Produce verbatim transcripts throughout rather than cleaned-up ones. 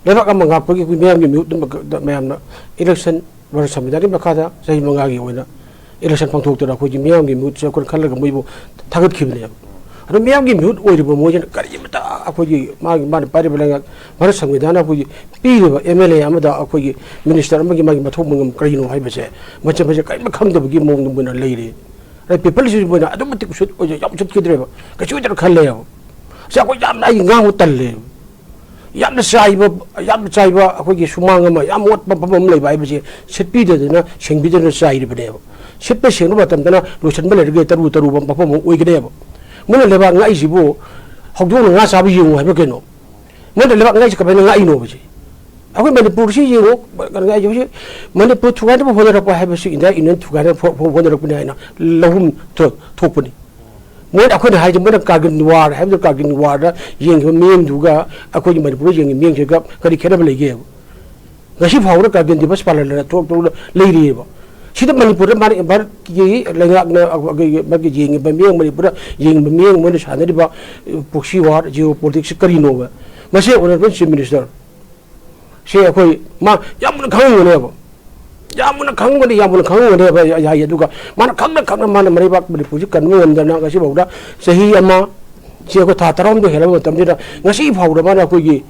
ꯂꯩꯕꯥꯛ ꯑꯃ ꯉꯥꯛꯄꯒꯤ ꯑꯩꯈꯣꯏ ꯃꯤꯌꯥꯝꯒꯤ ꯃꯤꯍꯨꯠ ꯑꯃ ꯃꯌꯥꯝꯅ ꯏꯂꯦꯛꯁꯟ, ꯚꯥꯔꯠ ꯁꯪꯕꯤꯙꯥꯟꯒꯤ ꯃꯈꯥꯗ ꯆꯍꯤ ꯃꯉꯥꯒꯤ ꯑꯣꯏꯅ ꯏꯂꯦꯛꯁꯟ ꯄꯥꯡꯊꯣꯛꯇꯅ ꯑꯩꯈꯣꯏꯒꯤ ꯃꯤꯌꯥꯝꯒꯤ ꯃꯤꯍꯨꯠꯁꯦ ꯑꯩꯈꯣꯏꯅ ꯈꯜꯂꯒ ꯃꯣꯏꯕꯨ ꯊꯥꯒꯠꯈꯤꯕꯅꯦꯕ꯫ ꯑꯗꯣ ꯃꯤꯌꯥꯝꯒꯤ ꯃꯤꯍꯨꯠ ꯑꯣꯏꯔꯤꯕ ꯃꯣꯏꯁꯤꯅ ꯀꯔꯤꯃꯇ ꯑꯩꯈꯣꯏꯒꯤ ꯃꯥꯒꯤ, ꯃꯥꯅ ꯄꯥꯏꯔꯤꯕ ꯂꯩꯉꯥꯛ, ꯚꯥꯔꯠ ꯁꯪꯕꯤꯙꯥꯟꯅ ꯑꯩꯈꯣꯏꯒꯤ ꯄꯤꯔꯤꯕ ꯑꯦꯝ ꯑꯦꯜ ꯑꯦ ꯑꯃꯗ ꯑꯩꯈꯣꯏꯒꯤ ꯃꯤꯅꯤꯁꯇꯔ ꯑꯃꯒꯤ ꯃꯥꯒꯤ ꯃꯊꯧ ꯃꯉꯝ ꯀꯔꯤꯅꯣ ꯍꯥꯏꯕꯁꯦ ꯃꯁꯦ, ꯃꯁꯦ ꯀꯔꯤꯝꯇ ꯈꯪꯗꯕꯒꯤ ꯃꯑꯣꯡꯗ ꯃꯣꯏꯅ ꯂꯩꯔꯦ꯫ ꯑꯗꯩ ꯄꯤꯄꯜꯁꯤꯁꯨ ꯃꯣꯏꯅ ꯑꯗꯨꯛ ꯃꯇꯤꯛ ꯎꯁꯤꯠ-, ꯌꯥꯝ ꯎꯁꯤꯠꯈꯤꯗ꯭ꯔꯦꯕ꯫ ꯀꯩꯁꯨ ꯑꯣꯏꯗꯅ ꯈꯜꯂꯦꯕ꯫ ꯁꯤ ꯑꯩꯈꯣꯏ ꯌꯥꯝꯅ, ꯑꯩ ꯉꯥꯡꯕ ꯇꯜꯂꯦꯕ꯫ ꯌꯥꯝꯅ ꯆꯥꯏꯕ, ꯌꯥꯝꯅ ꯆꯥꯏꯕ ꯑꯩꯈꯣꯏꯒꯤ ꯁꯨꯃꯥꯡ ꯑꯃ, ꯌꯥꯝ ꯃꯣꯠꯄ ꯃꯐꯝ ꯑꯃ ꯂꯩꯕ ꯍꯥꯏꯕꯁꯦ ꯁꯤꯠꯄꯤꯗꯗꯅ, ꯁꯦꯡꯕꯤꯗꯅ ꯆꯥꯏꯔꯤꯕꯅꯦꯕ꯫ ꯁꯤꯠꯄ ꯁꯦꯡꯕ ꯃꯇꯝꯗꯅ ꯂꯣꯏꯁꯤꯟꯕ ꯂꯩꯔꯒ ꯇꯔꯨ ꯇꯔꯨꯕ ꯃꯐꯝ ꯑꯃ ꯑꯣꯏꯒꯅꯦꯕ꯫ ꯃꯣꯏꯅ ꯂꯩꯕꯥꯛ ꯉꯥꯛꯏꯁꯤꯕꯨ ꯍꯧꯗꯣꯡꯅ ꯉꯥ ꯆꯥꯕ ꯌꯦꯡꯉꯨ ꯍꯥꯏꯕ ꯀꯩꯅꯣ? ꯃꯣꯏꯅ ꯂꯩꯕꯥꯛ ꯉꯥꯛꯏꯁꯤ ꯀꯃꯥꯏꯅ ꯉꯥꯛꯏꯅꯣꯕ ꯁꯤ? ꯑꯩꯈꯣꯏ ꯃꯅꯤꯄꯨꯔꯁꯤ ꯌꯦꯡꯉꯨ, ꯀꯩꯅꯣ ꯍꯥꯏꯁꯦ, ꯍꯧꯖꯤꯛ ꯃꯅꯤꯄꯨꯔ ꯊꯨꯒꯥꯏꯅꯕ ꯍꯣꯠꯅꯔꯛꯄ ꯍꯥꯏꯕꯁꯤ ꯏꯟꯗꯤꯌꯥ ꯌꯨꯅꯤꯌꯟ ꯊꯨꯒꯥꯏꯅꯕ ꯍꯣ-, ꯍꯣ-, ꯍꯣꯠꯅꯔꯛꯄꯅꯤ ꯍꯥꯏꯅ ꯂꯧꯍꯨꯝ ꯊꯣ-, ꯊꯣꯛꯄꯅꯤ꯫ ꯃꯣꯏꯅ, ꯑꯩꯈꯣꯏꯅ ꯍꯥꯏꯁꯦ, ꯃꯣꯏꯅ ꯀꯥꯔꯒꯤꯜ ꯋꯥꯔ ꯍꯥꯏꯕꯗꯣ, ꯀꯥꯔꯒꯤꯜ ꯋꯥꯔꯗ ꯌꯦꯡꯈꯤꯕ ꯃꯤꯠꯌꯦꯡꯗꯨꯒ ꯑꯩꯈꯣꯏꯒꯤ ꯃꯅꯤꯄꯨꯔꯗ ꯌꯦꯡꯉꯤꯕ ꯃꯤꯠꯌꯦꯡꯁꯤꯒ ꯀꯔꯤ ꯈꯦꯠꯅꯕ ꯂꯩꯒꯦꯕ? ꯉꯁꯤ ꯐꯥꯎꯕꯗ ꯀꯥꯔꯒꯤꯜ ꯗꯤꯕꯁ ꯄꯥꯂꯟ ꯍꯥꯏꯅ ꯊꯣꯛ-, ꯊꯣꯛꯂ ꯂꯩꯔꯤꯑꯕ꯫ ꯁꯤꯗ ꯃꯅꯤꯄꯨꯔꯗ ꯃꯥꯅ ꯚꯥꯔꯠꯀꯤ ꯂꯩꯉꯥꯛꯅ ꯑꯩꯈꯣꯏꯒꯤ ꯃꯥꯒꯤ ꯌꯦꯡꯉꯤꯕ ꯃꯤꯠꯌꯦꯡ, ꯃꯅꯤꯄꯨꯔꯗ ꯌꯦꯡꯉꯤꯕ ꯃꯤꯠꯌꯦꯡ, ꯃꯣꯏꯅ ꯁꯥꯟꯅꯔꯤꯕ, ꯑ, proxy war, geo politics ꯀꯔꯤꯅꯣꯕ? ꯃꯁꯤ ꯑꯣꯅꯔꯦꯕꯜ ꯆꯤꯐ ꯃꯤꯅꯤꯁꯇꯔ, ꯁꯤ ꯑꯩꯈꯣꯏ ꯃꯥ ꯌꯥꯝ ꯃꯨꯟꯅ ꯈꯪꯉꯝꯒꯅꯦꯕ꯫ ꯌꯥꯝ ꯃꯨꯟꯅ ꯈꯪꯉꯝꯒꯅꯤ, ꯌꯥꯝ ꯃꯨꯟꯅ ꯈꯪꯉꯝꯒꯅꯦꯕ, ꯌꯥ-, ꯌꯥꯏ꯫ ꯑꯗꯨꯒ ꯃꯥꯅ ꯈꯪꯅ ꯈꯪꯅ ꯃꯥꯅ ꯃꯔꯩꯕꯥꯛ ꯃꯅꯤꯄꯨꯔꯁꯤ ꯀꯟꯕ ꯉꯝꯗꯅ ꯉꯁꯤ ꯐꯥꯎꯗ ꯆꯍꯤ ꯑꯃ, ꯁꯤ ꯑꯩꯈꯣꯏ ꯊꯥ ꯇꯔꯥꯍꯨꯝꯗꯣꯏ ꯍꯦꯜꯂꯕ ꯃꯇꯝꯁꯤꯗ ꯉꯁꯤ ꯐꯥꯎꯗ ꯃꯥꯅ ꯑꯩꯈꯣꯏꯒꯤ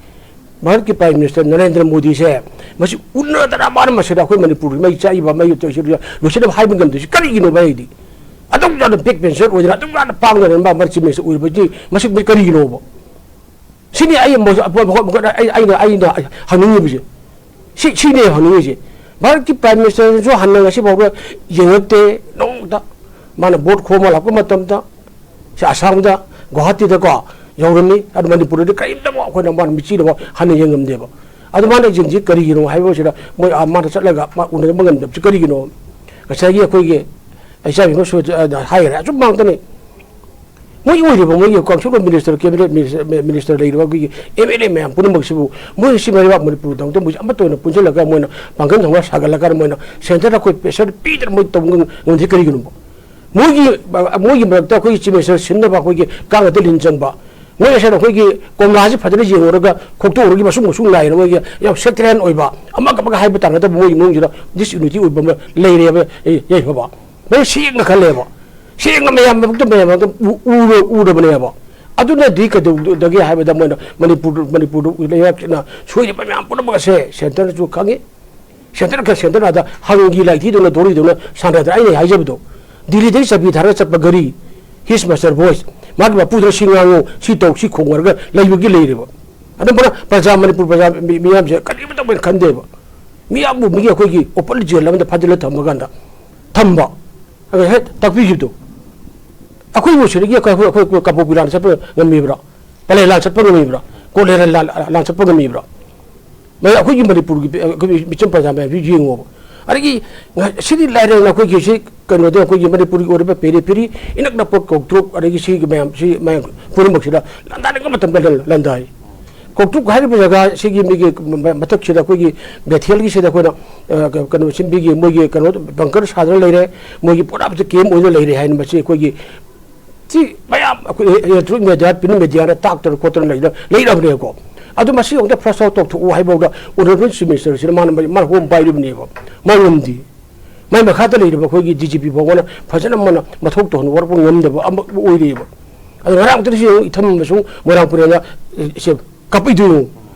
ꯚꯥꯔꯠꯀꯤ ꯄ꯭ꯔꯥꯏꯝ ꯃꯤꯅꯤꯁꯇꯔ ꯅꯔꯦꯟꯗ꯭ꯔ ꯃꯣꯗꯤꯁꯦ ꯃꯁꯤ ꯎꯅꯗꯅ ꯃꯥꯅ ꯃꯁꯤꯗ ꯑꯩꯈꯣꯏ ꯃꯅꯤꯄꯨꯔꯒꯤ ꯃꯩ ꯆꯥꯛꯏꯕ, ꯃꯩ ꯇꯧꯔꯤꯁꯤ ꯂꯣꯏꯁꯤꯟꯅꯕ ꯍꯥꯏꯕ ꯉꯝꯗꯣꯏꯁꯤ ꯀꯔꯤꯒꯤꯅꯣꯕ? ꯑꯩꯗꯤ ꯑꯗꯨꯛ ꯌꯥꯝꯅ back bencher ꯑꯣꯏꯗꯅ ꯑꯗꯨꯛ ꯌꯥꯝꯅ ꯄꯥꯡꯗꯅ ꯃꯥ ꯚꯥꯔꯠ ꯆꯤꯐ ꯃꯤꯅꯤꯁꯇꯔ ꯑꯣꯏꯔꯤꯕꯁꯤ ꯃꯁꯤ ꯀꯔꯤꯒꯤꯅꯣꯕ? ꯁꯤꯅꯤ ꯑꯩ ꯑꯃꯨꯛ-, ꯑꯃꯨꯛ-, ꯑꯃꯨꯛ-, ꯑꯩ-, ꯑꯩꯅ, ꯑꯩꯅ ꯍꯪꯅꯤꯡꯉꯤꯕꯁꯦ꯫ ꯁꯤ, ꯁꯤꯅꯦ ꯍꯪꯅꯤꯡꯉꯤꯁꯦ꯫ ꯚꯥꯔꯠꯀꯤ ꯄ꯭ꯔꯥꯏꯝ ꯃꯤꯅꯤꯁꯇꯔꯁꯨ ꯍꯟꯅ ꯉꯁꯤ ꯐꯥꯎꯕ ꯌꯦꯡꯉꯛꯇꯦ, ꯅꯣꯡꯃꯇ꯫ ꯃꯥꯅ ꯚꯣꯠ ꯈꯣꯝꯃ ꯂꯥꯛꯄ ꯃꯇꯝꯗ, ꯁꯤ ꯑꯁꯥꯝꯗ, ꯒꯨꯋꯥꯍꯥꯇꯤꯗꯀꯣ, ꯌꯧꯔꯝꯃꯤ꯫ ꯑꯗꯨ ꯃꯅꯤꯄꯨꯔꯗꯗꯤ ꯀꯔꯤꯝꯇꯐꯥꯎ ꯑꯩꯈꯣꯏꯅ ꯃꯥꯅ ꯃꯤꯠꯆꯤꯗꯐꯥꯎ ꯍꯟꯅ ꯌꯦꯡꯉꯝꯗꯦꯕ꯫ ꯑꯗꯨ ꯃꯥꯅ ꯌꯦꯡꯁꯤ ꯀꯔꯤꯒꯤꯅꯣ ꯍꯥꯏꯕꯁꯤꯗ, ꯃꯣꯏ, ꯑꯥ, ꯃꯥꯅ ꯆꯠꯂꯒ ꯃꯥ ꯎꯅꯕ ꯉꯝꯗꯕꯁꯤ ꯀꯔꯤꯒꯤꯅꯣ? ꯉꯁꯥꯏꯒꯤ ꯑꯩꯈꯣꯏꯒꯤ ꯏꯆꯥ ꯏꯕꯦꯝꯃꯁꯨ, ꯑ, ꯍꯥꯏꯈ꯭ꯔꯦ, ꯑꯆꯨꯝꯕ ꯉꯥꯛꯇꯅꯤ꯫ ꯃꯣꯏ ꯑꯣꯏꯔꯤꯕ, ꯃꯣꯏꯒꯤ council of minister, cabinet minister, minister ꯂꯩꯔꯤꯕ ꯑꯩꯈꯣꯏꯒꯤ ꯑꯦꯝ ꯑꯦꯜ ꯑꯦ ꯃꯌꯥꯝ ꯄꯨꯝꯅꯃꯛꯁꯤꯕꯨ, ꯃꯣꯏ ꯁꯤ ꯃꯩꯕꯥꯛ ꯃꯅꯤꯄꯨꯔꯗꯧꯗ ꯃꯣꯏꯁꯤ ꯑꯃꯠꯇ ꯑꯣꯏꯅ ꯄꯨꯟꯁꯤꯜꯂꯒ ꯃꯣꯏꯅ ꯄꯥꯡꯒꯜ ꯊꯧꯅꯥ ꯁꯥꯒꯠꯂꯀꯥꯟꯗ ꯃꯣꯏꯅ centre ꯗ ꯑꯩꯈꯣꯏ pressure ꯄꯤꯗꯅ ꯃꯣꯏ ꯇꯧꯕ ꯉꯝ-, ꯉꯝꯗ꯭ꯔꯤ ꯀꯔꯤꯒꯤꯅꯣꯕ? ꯃꯣꯏꯒꯤ, ꯃꯣꯏꯒꯤ ꯃꯔꯛꯇ ꯑꯩꯈꯣꯏꯒꯤ chief minister ꯁꯤꯟꯅꯕ ꯑꯩꯈꯣꯏꯒꯤ ꯀꯥꯡꯒꯗ ꯂꯤꯟ ꯆꯪꯕ, ꯃꯣꯏ ꯉꯁꯥꯏ ꯑꯩꯈꯣꯏꯒꯤ ꯀꯣꯝꯂꯥꯁꯤ ꯐꯖꯅ ꯌꯦꯡꯉꯨꯔꯒ ꯈꯣꯛꯇꯣꯛꯎꯔꯒ ꯃꯁꯨꯡ ꯃꯁꯨꯡ ꯅꯥꯏꯔꯒ ꯃꯣꯏꯒꯤ ꯌꯥꯝ ꯁꯦꯛꯇꯔꯦꯟ ꯑꯣꯏꯕ, ꯑꯃꯒ ꯑꯃꯒ ꯍꯥꯏꯕ ꯇꯥꯟꯅꯗꯕ ꯃꯣꯏꯒꯤ ꯃꯅꯨꯡꯁꯤꯗ ꯗꯤꯁꯌꯨꯅꯤꯇꯤ ꯑꯣꯏꯕ ꯑꯃ ꯂꯩꯔꯦꯕ꯫ ꯌꯥꯏꯐꯕ ꯃꯣꯏ ꯁꯦꯡꯅ ꯈꯜꯂꯦꯕ, ꯁꯦꯡꯅ ꯃꯌꯥꯝ ꯃꯔꯛꯇ, ꯃꯌꯥꯝ ꯃꯔꯛꯇ ꯎ-, ꯎꯔ-, ꯎꯔꯕꯅꯦꯕ꯫ ꯑꯗꯨꯅꯗꯤ ꯀꯩꯗꯧꯗꯒꯦ ꯍꯥꯏꯕꯗ, ꯃꯣꯏꯅ ꯃꯅꯤꯄꯨꯔ, ꯃꯅꯤꯄꯨꯔꯗ ꯂꯩꯕꯥꯛꯁꯤꯅ ꯁꯣꯏꯔꯤꯕ ꯃꯌꯥꯝ ꯄꯨꯝꯅꯃꯛ ꯑꯁꯦ ꯁꯦꯟꯇꯔꯅꯁꯨ ꯈꯪꯉꯤ꯫ ꯁꯦꯟꯇꯔ ꯈꯔ ꯁꯦꯟꯇꯔ ꯑꯥꯗ ꯍꯪꯒꯤ ꯂꯥꯏꯊꯤꯗꯧꯅ ꯗꯣꯔꯤꯗꯧꯅ ꯁꯥꯟꯅꯗꯅ ꯑꯩꯅ ꯍꯥꯏꯖꯕꯗꯣ, ꯗꯤꯜꯂꯤꯗꯒꯤ ꯆꯥꯕꯤ ꯊꯥꯔꯒ ꯆꯠꯄ ꯒꯥꯔꯤ, his master voice, ꯃꯥꯒꯤ ꯃꯄꯨꯗꯨꯅ ꯁꯤ ꯉꯥꯡꯉꯨ, ꯁꯤ ꯇꯧ, ꯁꯤ ꯈꯣꯡꯉꯔꯒ ꯂꯩꯕꯒꯤ ꯂꯩꯔꯦꯕ꯫ ꯑꯗꯨꯝꯕꯅ ꯄ꯭ꯔꯖꯥ, ꯃꯅꯤꯄꯨꯔ ꯄ꯭ꯔꯖꯥ ꯃꯤ-, ꯃꯤꯌꯥꯝꯁꯦ ꯀꯔꯤꯃꯇ ꯃꯣꯏꯅ ꯈꯟꯗꯦꯕ꯫ ꯃꯤꯌꯥꯝꯕꯨ ꯃꯤꯒꯤ ꯑꯩꯈꯣꯏꯒꯤ open jail ꯑꯃꯗ ꯐꯥꯖꯤꯜꯂ ꯊꯝꯃꯀꯥꯟꯗ ꯊꯝꯕ꯫ ꯑꯗ ꯍꯦꯛ ꯇꯥꯛꯄꯤꯈꯤꯕꯗꯣ꯫ ꯑꯩꯈꯣꯏꯕꯨ ꯁꯤꯗꯒꯤ ꯑꯩꯈꯣꯏ, ꯑꯩꯈꯣꯏ, ꯑꯩꯈꯣꯏ ꯀꯥꯡꯄꯣꯛꯄꯤ ꯂꯥꯟ ꯆꯠꯄ ꯉꯝꯃꯤꯕ꯭ꯔꯥ? ꯄꯂꯦꯜ ꯂꯥꯟ ꯆꯠꯄ ꯉꯝꯃꯤꯕ꯭ꯔꯥ? ꯀꯣꯂꯦꯔꯥ ꯂꯥꯟ, ꯂꯥꯟ ꯆꯠꯄ ꯉꯝꯃꯤꯕ꯭ꯔꯥ? ꯃꯌꯥꯝ ꯑꯩꯈꯣꯏꯒꯤ ꯃꯅꯤꯄꯨꯔꯒꯤ ꯄꯤ-, ꯑꯩꯈꯣꯏꯒꯤ ꯃꯤꯆꯝ ꯄ꯭ꯔꯖꯥ ꯃꯌꯥꯝꯁꯤ ꯌꯦꯡꯉꯣꯕ꯫ ꯑꯗꯒꯤ ꯉ-, ꯁꯤꯗꯤ ꯂꯥꯏꯔꯗꯅ ꯑꯩꯈꯣꯏꯒꯤ ꯁꯤ ꯀꯩꯅꯣꯗ ꯑꯩꯈꯣꯏꯒꯤ ꯃꯅꯤꯄꯨꯔꯒꯤ ꯑꯣꯏꯔꯤꯕ ꯄꯦꯔꯤ ꯐꯦꯔꯤ ꯏꯅꯛ ꯅꯛꯄ ꯀꯧꯇ꯭ꯔꯨꯛ, ꯑꯗꯒꯤ ꯁꯤꯒꯤ ꯃꯌꯥꯝ, ꯁꯤ ꯃꯌꯥꯝ ꯄꯨꯝꯅꯃꯛꯁꯤꯗ ꯂꯥꯟꯗꯥꯅꯤꯡꯕ ꯃꯇꯝꯗ ꯂꯟ-, ꯂꯥꯟꯗꯥꯏ꯫ ꯀꯧꯇ꯭ꯔꯨꯛ ꯍꯥꯏꯔꯤꯕ ꯖꯒꯥ ꯁꯤꯒꯤ ꯃꯤꯒꯤ ꯃ-, ꯃꯊꯛꯁꯤꯗ ꯑꯩꯈꯣꯏꯒꯤ ꯕꯦꯊꯦꯜꯒꯤꯁꯤꯗ ꯑꯩꯈꯣꯏꯅ, ꯑ, ꯀ-, ꯀꯩꯅꯣ ꯁꯤꯟꯕꯤꯒꯤ ꯃꯣꯏꯒꯤ ꯀꯩꯅꯣ ꯕꯪꯀꯔ ꯁꯥꯗꯅ ꯂꯩꯔꯦ꯫ ꯃꯣꯏꯒꯤ ꯄꯨꯔꯥ ꯀꯦꯝ ꯑꯣꯏꯅ ꯂꯩꯔꯦ ꯍꯥꯏꯅ ꯃꯁꯤ ꯑꯩꯈꯣꯏꯒꯤ ꯁꯤ ꯃꯌꯥꯝ ꯑꯩꯈꯣꯏ electronic media, print media ꯅ ꯇꯥꯛꯇꯅ ꯈꯣꯠꯇꯅ ꯂꯩꯗꯅ ꯂꯩꯔꯕꯅꯦꯀꯣ꯫ ꯑꯗꯨ ꯃꯁꯤ ꯑꯃꯨꯛꯇ flush out ꯇꯧꯊꯣꯛꯎ ꯍꯥꯏꯕꯐꯥꯎꯗ honourable chief minister ꯁꯤꯅ ꯃꯥꯅ, ꯃꯥꯅ ꯍꯣꯝ ꯄꯥꯏꯔꯤꯕꯅꯦꯕ꯫ ꯃꯥ ꯉꯝꯗꯦ꯫ ꯃꯥꯏ ꯃꯈꯥꯗ ꯂꯩꯔꯤꯕ ꯑꯩꯈꯣꯏꯒꯤ D G P ꯐꯥꯎꯕꯅ ꯐꯖꯅ ꯃꯥꯅ ꯃꯊꯧ ꯇꯧꯍꯟꯕ ꯋꯥꯔꯛꯄ ꯉꯝꯗꯕ ꯑꯃ ꯑꯣꯏꯔꯤꯕ꯫ ꯑꯗꯨ ꯉꯔꯥꯡ ꯑꯃꯨꯛꯇꯗꯤ ꯁꯤ ꯌꯦꯡꯉꯨ, ꯏꯊꯝ ꯑꯃꯁꯨꯡ ꯃꯣꯏꯔꯥꯡ ꯄꯨꯔꯦꯜꯗ, ꯑꯦ, ꯁꯦ ꯀꯥꯞꯄꯛꯏꯗꯨ ꯌꯦꯡꯉꯨ꯫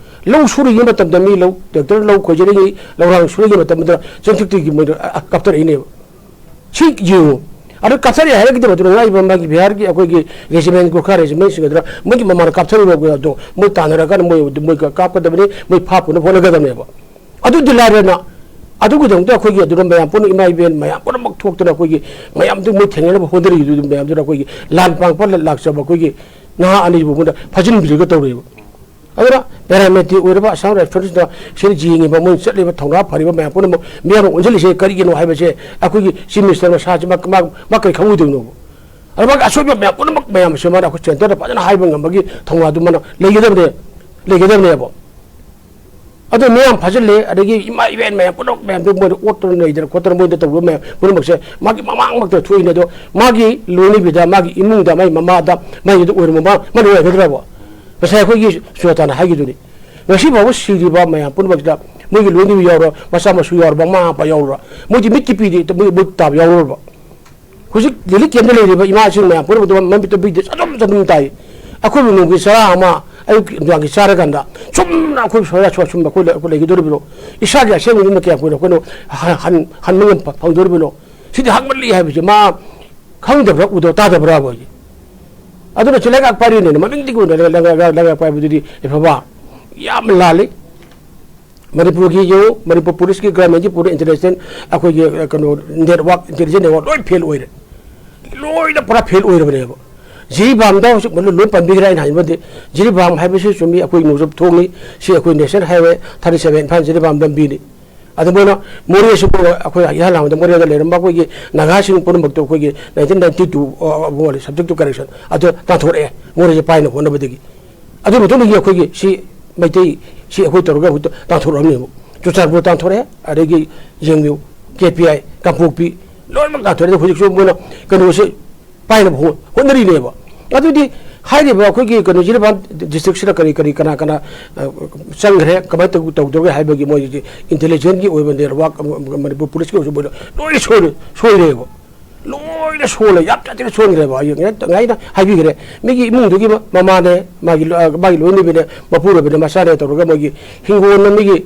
ꯂꯧ ꯁꯨꯔꯤꯉꯩ ꯃꯇꯝꯗ ꯃꯤ ꯂꯧ, tractor ꯂꯧ ꯈꯣꯏꯖꯔꯤꯉꯩ, ꯂꯧꯔꯥꯡ ꯁꯨꯔꯤꯉꯩ ꯃꯇꯝꯗ ꯆꯤꯡꯊꯛꯇꯒꯤ ꯃꯣꯏꯗ, ꯑ, ꯑ, ꯀꯥꯞꯊꯔꯛꯏꯅꯦꯕ꯫ ꯁꯤ ꯌꯦꯡꯉꯨ꯫ ꯑꯗꯨ ꯀꯥꯞꯊꯔꯛꯑꯦ ꯍꯥꯏꯔꯒꯗꯤ ꯃꯗꯨꯅ ꯉꯥꯏꯕ ꯃꯥꯒꯤ ꯕꯤꯍꯥꯔꯒꯤ ꯑꯩꯈꯣꯏꯒꯤ regiment, ꯒꯨꯔꯈꯥ regiment ꯁꯤꯡ ꯑꯗꯨꯅ ꯃꯣꯏꯒꯤ ꯃꯃꯥꯡꯗ ꯀꯥꯞꯊꯔꯤꯕ ꯑꯗꯣ ꯃꯣꯏ ꯇꯥꯟꯅꯔꯀꯥꯟꯗ ꯃꯣꯏ, ꯃꯣꯏ ꯀꯥꯞꯀꯗꯕꯅꯤ, ꯃꯣꯏ ꯐꯥꯞꯄꯨꯅꯕ ꯍꯣꯠꯅꯒꯗꯕꯅꯦꯕ꯫ ꯑꯗꯨꯗꯤ ꯂꯥꯏꯔꯅ, ꯑꯗꯨꯒꯤꯗꯃꯛꯇ ꯑꯩꯈꯣꯏꯒꯤ ꯑꯗꯨꯅ ꯃꯌꯥꯝ ꯄꯨꯟꯅ ꯏꯃꯥ ꯏꯕꯦꯟ ꯃꯌꯥꯝ ꯄꯨꯝꯅꯃꯛ ꯊꯣꯛꯇꯅ ꯑꯩꯈꯣꯏꯒꯤ ꯃꯌꯥꯝꯗꯨ ꯃꯣꯏ ꯊꯦꯡꯅꯅꯕ ꯍꯣꯠꯅꯔꯤꯗꯨ ꯃꯌꯥꯝꯗꯨꯅ ꯑꯩꯈꯣꯏꯒꯤ ꯂꯥꯟ ꯄꯥꯡꯕ ꯂꯥꯛꯆꯕ ꯑꯩꯈꯣꯏꯒꯤ ꯅꯍꯥ ꯑꯅꯤꯁꯤꯕꯨ ꯃꯣꯏꯅ ꯐꯥꯖꯤꯟꯕꯤꯔꯒ ꯇꯧꯔꯤꯕ꯫ ꯑꯗꯨꯅ paramedic ꯑꯣꯏꯔꯕ Assam Riflesꯅ ꯁꯤꯗ ꯌꯦꯡꯉꯤꯕ, ꯃꯣꯏ ꯆꯠꯂꯤꯕ ꯊꯧꯅꯥ ꯐꯔꯤꯕ ꯃꯌꯥꯝ ꯄꯨꯝꯅꯃꯛ ꯃꯤꯌꯥꯝꯅ ꯑꯣꯟꯁꯤꯜꯂꯤꯁꯦ ꯀꯔꯤꯒꯤꯅꯣ ꯍꯥꯏꯕꯁꯦ ꯑꯩꯈꯣꯏꯒꯤ chief minister ꯃꯁꯥꯁꯤ ꯃꯥ, ꯃꯥ, ꯃꯥ ꯀꯔꯤ ꯈꯪꯉꯣꯏꯗꯣꯏꯅꯣꯕ? ꯑꯗꯨ ꯃꯥꯒꯤ ꯑꯁꯣꯏꯕ ꯃꯌꯥꯝ ꯄꯨꯝꯅꯃꯛ ꯃꯌꯥꯝꯁꯦ ꯃꯥꯅ ꯑꯩꯈꯣꯏ centreꯗ ꯐꯖꯅ ꯍꯥꯏꯕ ꯉꯝꯕꯒꯤ ꯊꯧꯅꯥꯗꯨ ꯃꯥꯅ ꯂꯩꯒꯗꯕꯅꯦ, ꯂꯩꯒꯗꯕꯅꯦꯕ꯫ ꯑꯗꯨ ꯃꯌꯥꯝ ꯐꯥꯖꯤꯜꯂꯦ, ꯑꯗꯒꯤ ꯏꯃꯥ ꯏꯕꯦꯟ ꯃꯌꯥꯝ ꯄꯨꯝꯅꯃꯛ ꯃꯌꯥꯝꯗꯨ ꯃꯣꯏꯗ ꯑꯣꯠꯇꯅ ꯂꯩꯗꯅ ꯈꯣꯠꯇꯅ ꯃꯣꯏꯗ ꯇꯧꯕ ꯃꯌꯥꯝ ꯄꯨꯝꯅꯃꯛꯁꯦ ꯃꯥꯒꯤ ꯃꯃꯥꯡꯃꯛꯇ ꯊꯣꯛꯏꯅꯦ꯫ ꯑꯗꯣ ꯃꯥꯒꯤ ꯂꯣꯏꯅꯕꯤꯗ, ꯃꯥꯒꯤ ꯏꯃꯨꯡꯗ, ꯃꯥꯒꯤ ꯃꯃꯥꯗ, ꯃꯥꯒꯤꯗ ꯑꯣꯏꯔꯝꯕ ꯃꯥ, ꯃꯥ ꯅꯨꯡꯉꯥꯏꯒꯗ꯭ꯔꯕ? ꯉꯁꯥꯏ ꯑꯩꯈꯣꯏꯒꯤ ꯁꯨꯖꯥꯇꯥꯅ ꯍꯥꯏꯈꯤꯗꯨꯅꯤ, ꯉꯁꯤ ꯐꯥꯎꯕ ꯁꯤꯔꯤꯕ ꯃꯌꯥꯝ ꯄꯨꯝꯅꯃꯛꯁꯤꯗ ꯃꯣꯏꯒꯤ ꯂꯣꯏꯅꯕꯤ ꯌꯥꯎꯔꯣ, ꯃꯆꯥ ꯃꯁꯨ ꯌꯥꯎꯔꯕ, ꯃꯃꯥ ꯃꯄꯥ ꯌꯥꯎꯔꯣ, ꯃꯣꯏꯗꯤ ꯃꯤꯠꯀꯤ ꯄꯤꯗꯤ ꯃꯣꯏ ꯃꯣꯏ ꯇꯥꯕ ꯌꯥꯎꯔꯣꯏꯕ꯫ ꯍꯧꯖꯤꯛ ꯔꯤꯂꯤꯐ ꯀꯦꯝꯞꯇ ꯂꯩꯔꯤꯕ ꯏꯃꯥꯁꯤꯡ ꯃꯌꯥꯝ ꯄꯨꯝꯅꯃꯛꯇ ꯃꯃꯤꯠꯇ ꯄꯤꯗꯦ, ꯆꯗꯨꯝ ꯆꯗꯨꯝ ꯇꯥꯏ꯫ ꯑꯩꯈꯣꯏꯕꯨ ꯅꯣꯡꯃꯒꯤ ꯆꯔꯥ ꯑꯃ ꯑꯌꯨꯛꯀꯤ ꯅꯨꯡꯗꯥꯡꯒꯤ ꯆꯥꯔꯀꯥꯟꯗ ꯆꯨꯝꯅ ꯑꯩꯈꯣꯏ ꯁꯣꯔꯥ ꯁꯣꯔꯥ ꯁꯨꯝꯕ ꯑꯩꯈꯣꯏ ꯂꯩ-, ꯑꯩꯈꯣꯏ ꯂꯩꯒꯗꯧꯔꯤꯕꯅꯣ? ꯏꯁꯥꯒꯤ ꯑꯁꯦꯡꯕ ꯌꯨꯝꯗ ꯀꯌꯥꯝ ꯀꯨꯏꯅ ꯑꯩꯈꯣꯏꯅ ꯍ-, ꯍꯟ-, ꯍꯟꯕ ꯉꯝ-, ꯐꯪꯗꯧꯔꯤꯕꯅꯣ? ꯁꯤꯗꯤ ꯍꯥꯡꯃꯜꯂꯤ ꯍꯥꯏꯕꯁꯦ ꯃꯥ ꯈꯪꯗꯕ꯭ꯔꯥ, ꯎꯗꯕ ꯇꯥꯗꯕ꯭ꯔꯥꯕ ꯍꯧꯖꯤꯛ? ꯑꯗꯨꯅ ꯁꯤ ꯂꯩꯉꯥꯛ ꯄꯥꯏꯔꯤꯅꯦꯅ ꯃꯃꯤꯡꯗꯤ ꯎꯗꯅ ꯂꯩꯉꯥꯛ, ꯂꯩꯉꯥꯛ, ꯂꯩꯉꯥꯛ ꯄꯥꯏꯕꯗꯨꯗꯤ ꯑꯐꯕ ꯌꯥꯝ ꯂꯥꯜꯂꯤ꯫ ꯃꯅꯤꯄꯨꯔꯒꯤ ꯌꯦꯡꯉꯨ, ꯃꯅꯤꯄꯨꯔ ꯄꯨꯂꯤꯁꯀꯤ, ꯒꯚꯔꯟꯃꯦꯟꯠꯀꯤ ꯄꯨꯔꯥ ꯏꯟꯇꯦꯂꯤꯖꯦꯟꯁ, ꯑꯩꯈꯣꯏꯒꯤ, ꯑ, ꯀꯩꯅꯣ, ꯅꯦꯠꯋꯥꯛ, ꯏꯟꯇꯦꯂꯤꯖꯦꯟꯁ ꯅꯦꯠꯋꯥꯛ ꯂꯣꯏ ꯐꯦꯜ ꯑꯣꯏꯔꯦ꯫ ꯂꯣꯏꯅ ꯄꯨꯔꯥ ꯐꯦꯜ ꯑꯣꯏꯔꯕꯅꯦꯕ꯫ ꯖꯤꯔꯤꯕꯥꯝꯗ ꯍꯧꯖꯤꯛ ꯂꯣꯏ ꯄꯟꯕꯤꯈ꯭ꯔꯦ ꯑꯩꯅ ꯍꯥꯏꯅꯤꯡꯕꯗꯤ꯫ ꯖꯤꯔꯤꯕꯥꯝ ꯍꯥꯏꯕꯁꯤ ꯆꯨꯝꯃꯤ, ꯑꯩꯈꯣꯏ ꯅꯣꯡꯆꯨꯞ ꯊꯣꯡꯅꯤ, ꯁꯤ ꯑꯩꯈꯣꯏ national highway thirty seven Imphal Jiribam ꯂꯝꯕꯤꯅꯤ꯫ ꯑꯗꯨ ꯃꯣꯏꯅ ꯃꯣꯔꯦꯁꯨ ꯑꯩꯈꯣꯏ ꯏꯍꯥꯟ ꯍꯥꯟꯕꯗ ꯃꯣꯔꯦꯗ ꯂꯩꯔꯝꯕ ꯑꯩꯈꯣꯏꯒꯤ ꯅꯥꯒꯥꯁꯤꯡ ꯄꯨꯝꯅꯃꯛꯇꯨ ꯑꯩꯈꯣꯏꯒꯤ ꯅꯥꯏꯟꯇꯤꯟ ꯅꯥꯏꯟꯇꯤ ꯇꯨ, ꯑ, ꯑ, subject to correction ꯑꯗꯨ ꯇꯥꯟꯊꯣꯔꯛꯑꯦ, ꯃꯣꯔꯦꯁꯦ ꯄꯥꯏꯅ ꯍꯣꯠꯅꯕꯗꯒꯤ꯫ ꯑꯗꯨ ꯃꯇꯨꯡꯗꯒꯤ ꯑꯩꯈꯣꯏꯒꯤ ꯁꯤ ꯃꯩꯇꯩ, ꯁꯤ ꯑꯩꯈꯣꯏ ꯇꯧꯔꯒ ꯑꯃꯨꯛ ꯇꯥꯟꯊꯣꯔꯛꯑꯝꯃꯦꯕ꯫ ꯆꯨꯔꯆꯥꯟꯄꯨꯔ ꯇꯥꯟꯊꯣꯔꯛꯑꯦ, ꯑꯗꯒꯤ ꯌꯦꯡꯕꯤꯌꯨ, ꯀꯦ ꯄꯤ ꯑꯥꯏ, ꯀꯥꯡꯄꯣꯛꯄꯤ, ꯂꯣꯏꯅꯃꯛ ꯇꯥꯟꯊꯣꯔꯛꯑꯦ꯫ ꯍꯧꯖꯤꯛꯁꯨ ꯃꯣꯏꯅ ꯀꯩꯅꯣꯁꯦ ꯄꯥꯏꯅꯕ ꯍꯣ-, ꯍꯣꯠꯅꯔꯤꯅꯦꯕ꯫ ꯑꯗꯨꯗꯤ ꯍꯥꯏꯔꯤꯕ ꯑꯩꯈꯣꯏꯒꯤ ꯀꯩꯅꯣ ꯖꯤꯔꯤꯕꯥꯝ ꯗꯤꯁꯇ꯭ꯔꯤꯛꯁꯤꯗ ꯀꯔꯤ ꯀꯔꯤ ꯀꯅꯥ ꯀꯅꯥ, ꯑ, ꯆꯪꯈ꯭ꯔꯦ, ꯀꯃꯥꯏꯅ ꯇꯧ-, ꯇꯧꯗꯧꯔꯤꯒꯦ ꯍꯥꯏꯕꯒꯤ ꯃꯣꯏꯒꯤ ꯏꯟꯇꯦꯂꯤꯖꯦꯟꯁꯀꯤ ꯑꯣꯏꯕ ꯅꯦꯠꯋꯥꯛ, ꯑ, ꯃꯅꯤꯄꯨꯔ ꯄꯨꯂꯤꯁꯀꯤ ꯑꯣꯏꯔꯁꯨ ꯃꯣꯏꯗ ꯂꯣꯏꯅ ꯁꯣꯏꯔꯦ, ꯁꯣꯏꯔꯦꯕ꯫ ꯂꯣꯏꯅ ꯁꯣꯜꯂꯦ, ꯌꯥꯝ ꯁꯥꯊꯤꯅ ꯁꯣꯟꯈ꯭ꯔꯦꯕ꯫ ꯑꯩ ꯉꯁꯥꯏ ꯉꯁꯥꯏꯅ ꯍꯥꯏꯕꯤꯈ꯭ꯔꯦ, ꯃꯤꯒꯤ ꯏꯃꯨꯡꯗꯨꯒꯤ ꯃ-, ꯃꯃꯥꯅꯦ, ꯃꯥꯒꯤ ꯂꯣ-, ꯑ, ꯃꯥꯒꯤ ꯂꯣꯏꯅꯕꯤꯅꯦ, ꯃꯄꯨꯔꯣꯏꯕꯅꯦ, ꯃꯆꯥꯅꯦ ꯇꯧꯔꯒ ꯃꯣꯏꯒꯤ ꯍꯤꯡꯒꯣꯜꯗ ꯃꯤꯒꯤ